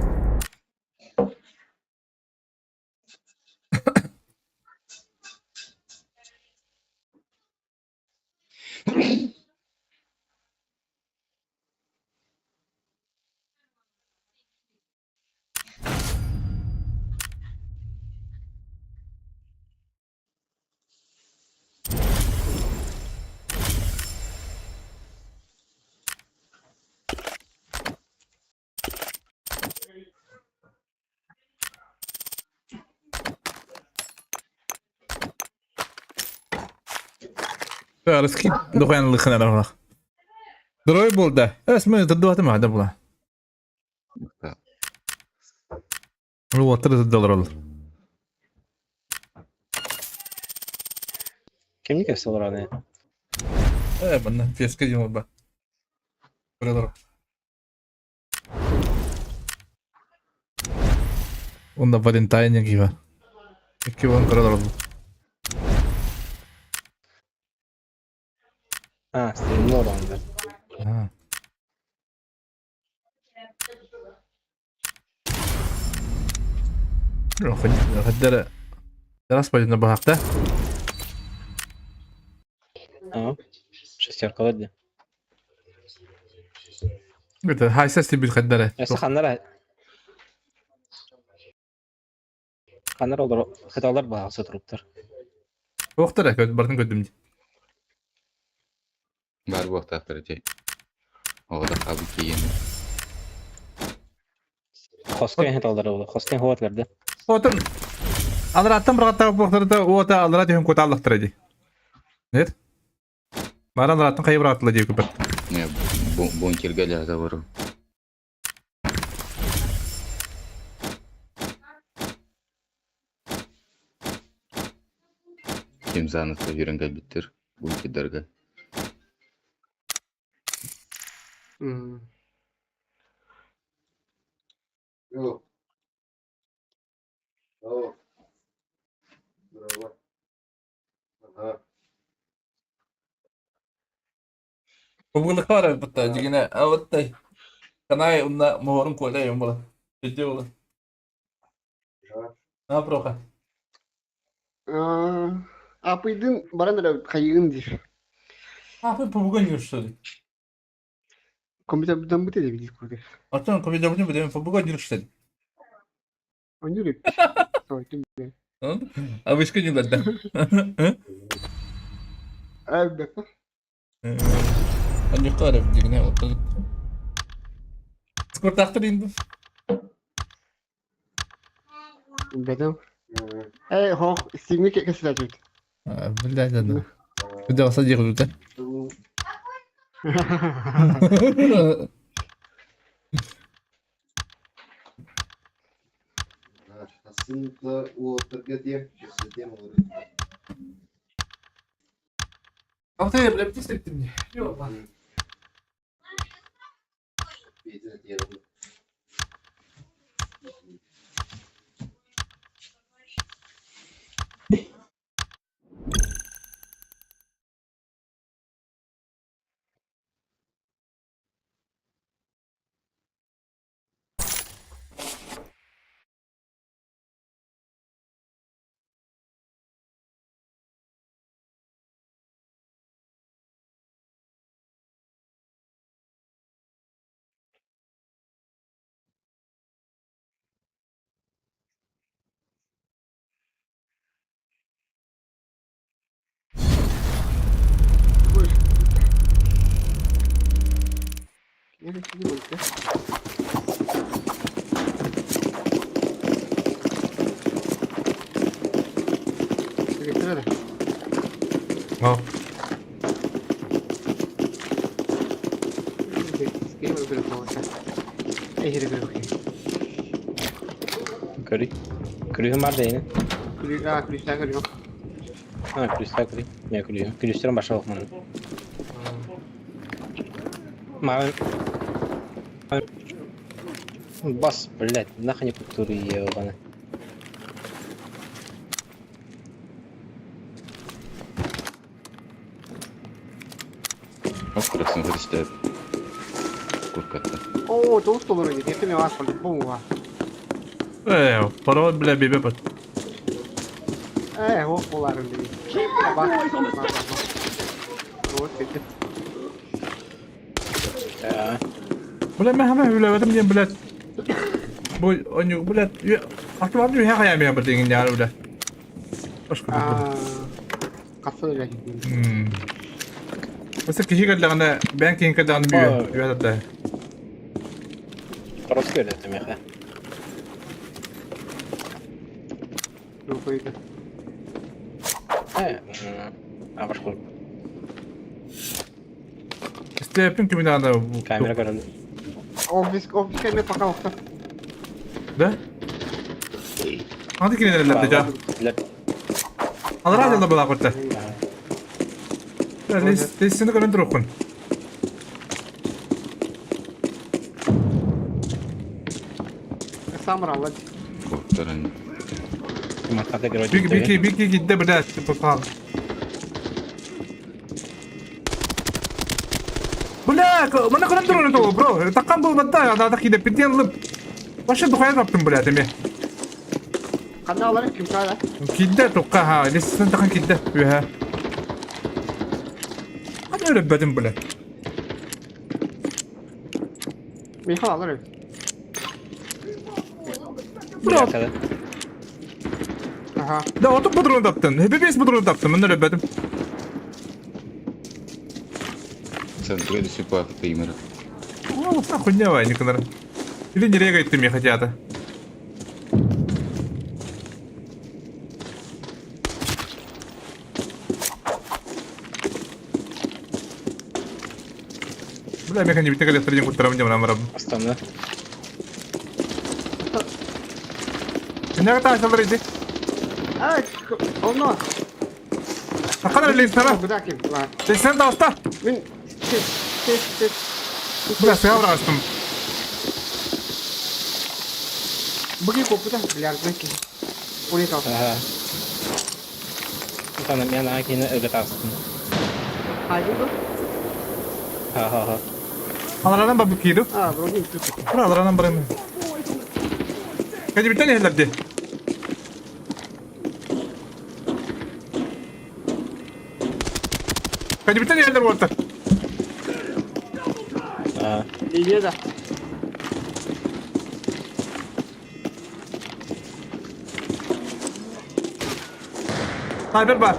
Арыски дохуян лыхына равнах. Дорой был да. Эс мы додуатым ада була. Ну вот 30 долларов. Кимник кэпсэлраны? Э, манна песка дем ба. Доллар. Онда Валентайн гива. Икки вон доллар. А, стримнор онда. А. Хаддара Раз пойдем на бахта. А, шестерка ладно. Это хайса стибит хаддара. Өссө ханнара ханнара олор хыталар баҕа туруптар. Оқтара көт бартын көдүм. Бар буохтаахтар ити. Оҕото хаалбыт киһини. Хоско хыталар ол. Хоско хуатлар да. Отын алараттан быраттан буохтарда уота алара түһүн кутааллахтара ди. Нет? Баран алараттан хайы быраттыла дии көпөт. Не, бункерге ляза бару. Тимзановтар үөрэн кэлбиттэр бункердарга. Бубулыкка барар дьигинэ абыттай. Канай унна моһорун куота юм була. Үтүө була. На проха. Апыйдын баран эрэ хайыгын диир. Апый пубуга ньурсули. Компьютердан бут эдэ билир курдук. Оттон компьютербутун билем пубуга ньурсули. Оннур эбит. Тойтум билэ. Абышка ньуларда. Элбэххэ. Анньыкка эрэ дигинэ оттон. Скортахтар инду. Бэтим. Эй, хох, сиңи кесиләчүт. Блядь, ладно. Куда садик тут? Алтay бля, птица Yok lan. Oh. Көрүй. Күлүһүм бар да ини. Күлүстээх көрүөх. А, күлүстээх көрүй. Не күлүһүм. Күлүстэрин баша охманын. Маған... Бас, блядь, нахуй не культуры ебаны. Ох, красный христиан. Куркатта. Оо, тоҕус доллар ини. Тиэттэ миэхэ ааспалык буолуоҕа. Э, пароль, бля, бебе под. Ээ, ох буоларын дии. Keep that Бар, noise on the бар, бар. Вот это. Бля, мен хама үлэбэтим диэн, блядь. Бу онньук, блядь, артыбам үһэ хайаамыйа бір деген яары, бля. Башка Аа, хасса да үлэлиир. Өссө киһи кэллэҕинэ, бэйэҥ киһиҥ кэллэҕинэ бүө, бүө тарда. Просто көрдөтө миэхэ. Рукойда. Э, а башка Истээппин кимин даҕаны камера көрөн. Офис, офис кэмэ пока охто. Да? Аны кинилэр дьа. Алара дьалла была курта. Лиссини көрөн туруккун. Самралла. Куттарын. Бики бики бики гидде блядь, попал. Бля, мана көрөн турун то, бро. Таккан болбатта, ада киде питен лып. Вообще духая таптым, блядь, эме. Ханна алар ким кара? Кидде тукка ха, лиссин тахан кидде үһэ. Ханна өлөбөтүм, блядь. Михаил алар. Бро. Ага. Да, отуп будрун таптым. Хепе будрун таптым, мында өлөбөтүм. Центре до сих пор пример. О, хуйня вай, Никонор. Или не регай ты мне хотя-то. Бля, меха не битегале среднем культурам не нам раб. Астана. Меня та смотрите. А, онно. Ханна линсара? Быдакин, ла. Линсен таста. Мин тес тес тес. Бля, сыа бырастым. Быги копута, блядь, ки. Улетал. Ага. Тутан мен акини ыгытастым. Хайды бу? Ха-ха-ха. Аларанан бабы кииру. А, вроде не тут. Бра, аларанан барым. Кәдибиттен иһэллэрди. Кәдибиттен иһэллэр буолтар. Ага. Линия да. Снайпер бар.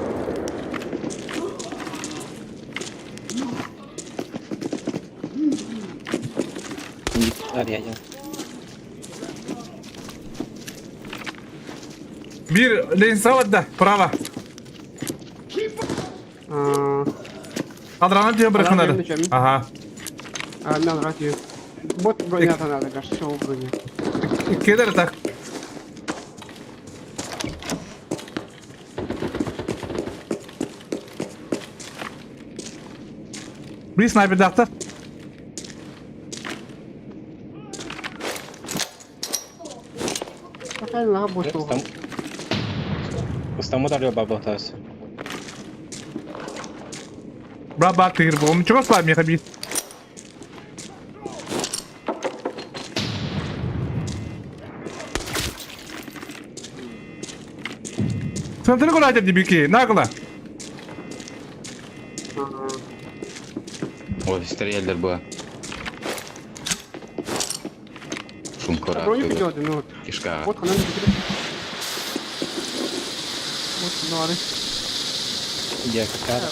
Ария. Биир линса барда, право. А, Аларанан түһэн бырахынары. Ага. а, на радио. Вот броня надо, кажется, все броня. Кедер так. Биир снайпердаахтар. Какая лага больше. Устамут ария бабатас. Бра бар тыгыр буолум. Чугас баар миэхэ биир. Центры куда дебики, нагло. Ой, стреляллар была. Шум Броню кора. хотел, ну вот. Кишка. Вот она не будет. Вот, ну, ары. Я какая.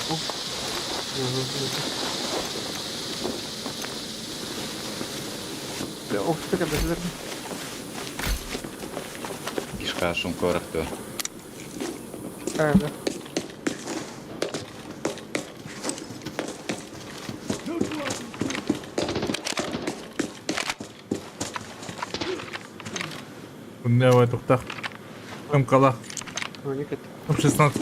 Ох, что это за Кишка шум кора кто. Да. Давай тухтах. Мкала. Броник это. М16.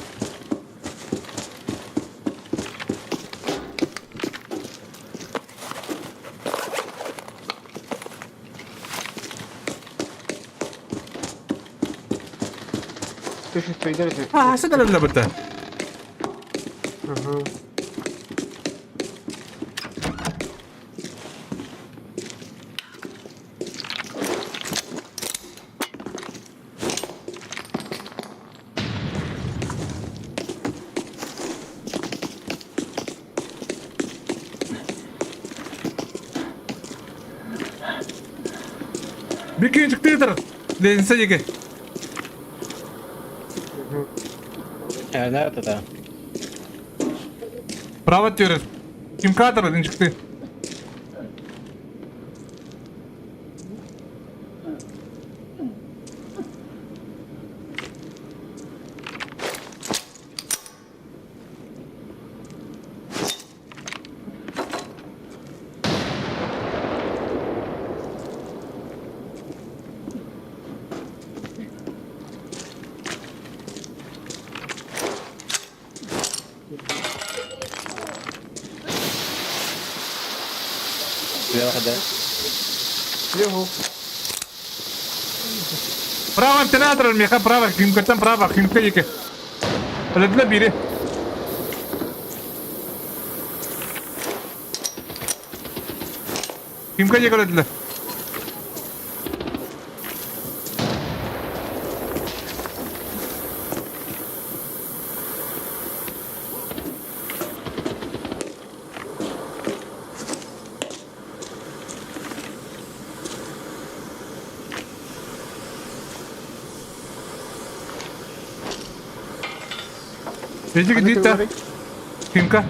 Ты что стоишь? А, сюда для быта. Ага. Бикин чыктыдыр. Ленсе еге. Э, да, да. Право түрір. Ким кадр чыкты. Леха, да. Легу. Право антеннатор, меха право, ким каттан право, ким еге. Өлөдлө бири. Ким еге өлөдлө. Эдиги дита. Кимка.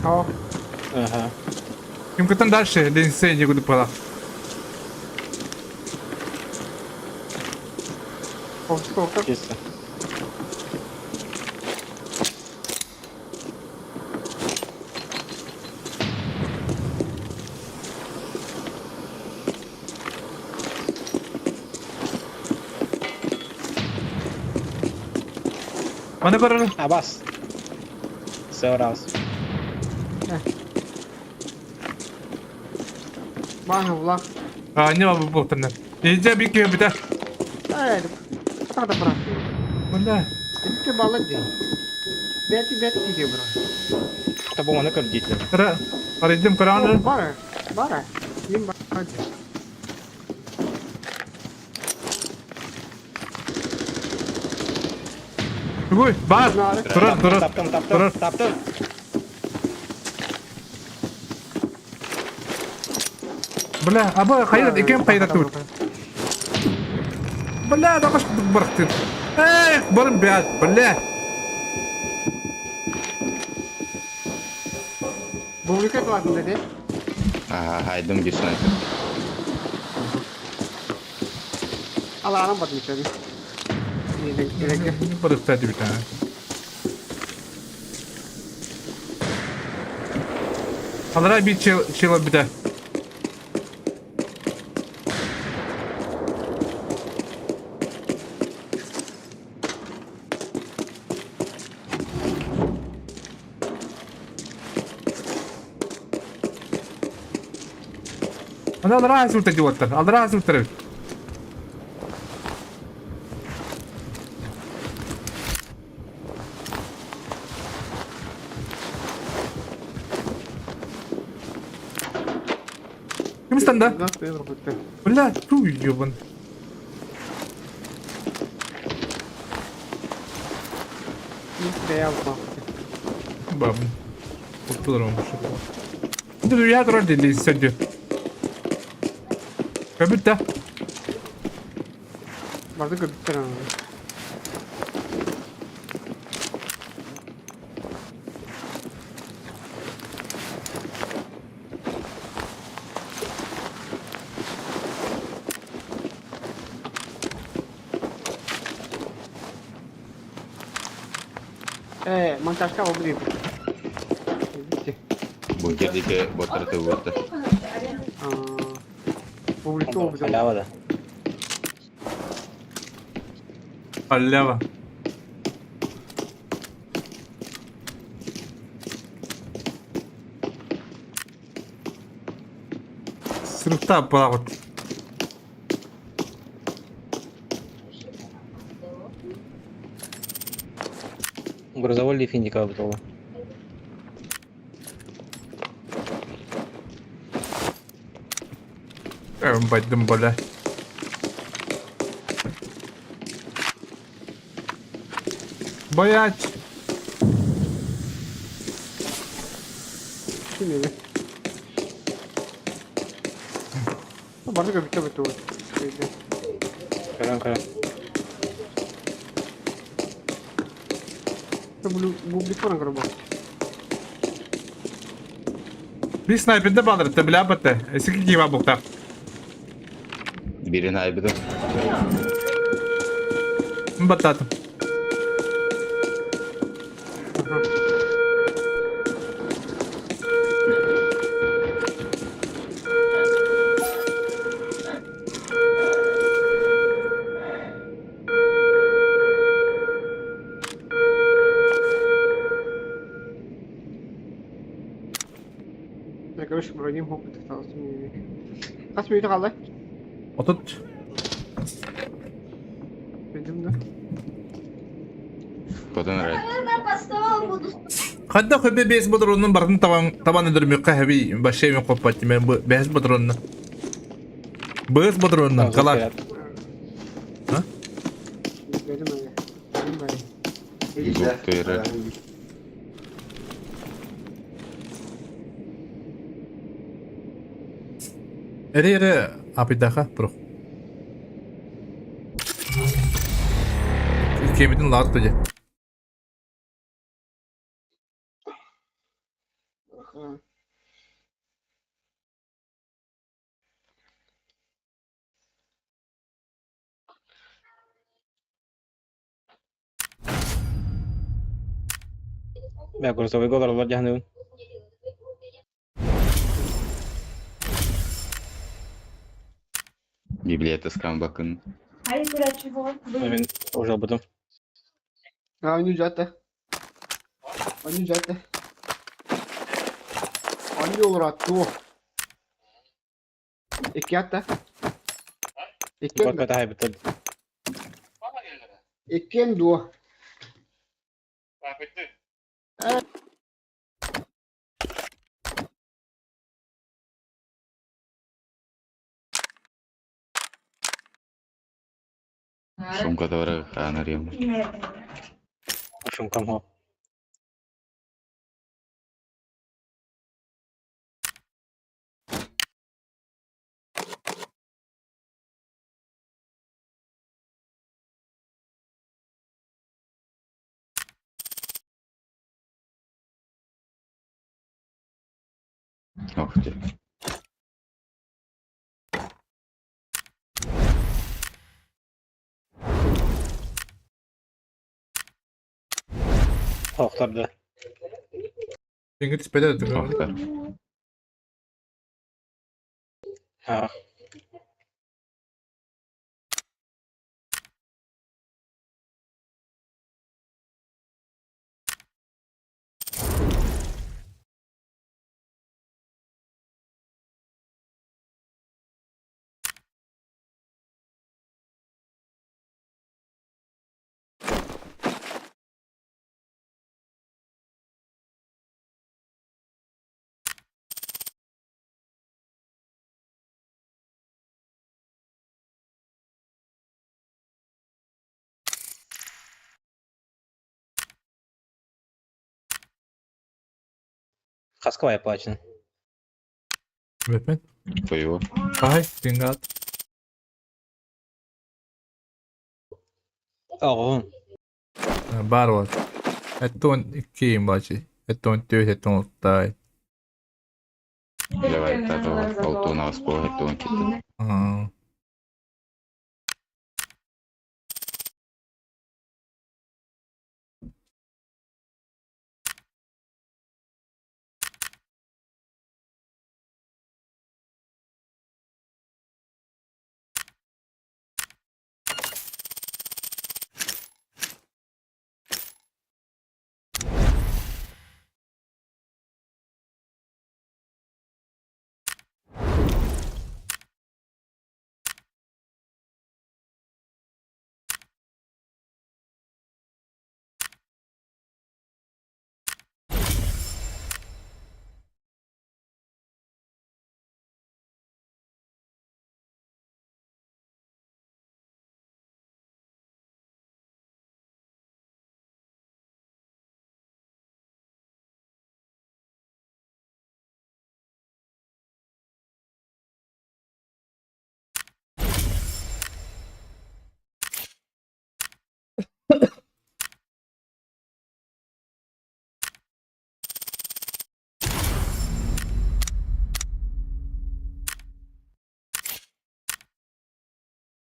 О, Ага. Ким каттан дальше, Ленсе еге пала. о, сколько? Чисто. Маны көрөр. Абас. Сыараас. Бааһы булах. А, не могу буолтанна. Иһдьэ биир киһи бүтэ. Ээ, тағы да бырах. Бля. Итки балык дии. Бэти бэти дии бырах. Тобу маны көрдитлер. Кыра. Арыйдым кырааны. Бара, бара. Мин бар дии. Тугуй, бар. Турар, турар. Таптым, таптым, Турар. таптым. Бля, аба хайрат, икем хайрат тут. Бля, да каш барахтыр. Эх, барым бят, бля. Бублика кылатын деді. Ага, хайдым bir снайпер. Аларам бардым içeri. Gerek Барыхта bir tane. Алара bir чел bir de. Ана алара азылта диоттар. Алара азылтар. Ким станда? Бля, ту ёбан. Бам. Оттулар Ду я турар дели сөдү. Көбүттэ. Барды көбүттэр Э, монтажка обрив. Видите? Бункер дике боттар тыбыта. Публика обрив. Халява да. Халява. Сырықта балағыт. Грузовой лифиндика бутылы. Байдым бля. Боять. Şimdi. Барды көбүттэ буту. Көрөн көрөн. Публика көрбө. Bir снайперде балдырды, бля бітті. Эсики киба бұқта. Бирин айбыдым. Баттатым. Я, короче, броним опыт остался. Хас мүйтө қалай? Отут. Bildim да. Потон рай. Наверное, по столу буду Хадда хөбе бес бодронун бардын табан табан өдөрмөккө хэби башай мен коппат мен бу бес бодронун. Бес бодронун кала. А? Dedim öyle. Dedim böyle. Буктыры. Эре эре апидаха бро. Кемидин лар туде. Аха. Бя грузовой голор владяхны. Библия скам бакын. А я чего? Мен уже буду. А, не жата. Они дьэ Они олораттуу. Икки атта. Иккиэн Бакка таһайбыттар. Иккиэн дуо? Сумка товара хаанарыам. Сумкам хоп. Ох ты. Охторду. Диңги түспэтэ да Охтар. Аа. Хаска оплачен. Бэппин. Твоего. Ай, диңги ат. Оҕуһун. Баар буолар. Эттон иккиин баачы. Эттон түөрт, эттон алта. Давай, тату, алтын ас буолар, эттон киттин. Аа.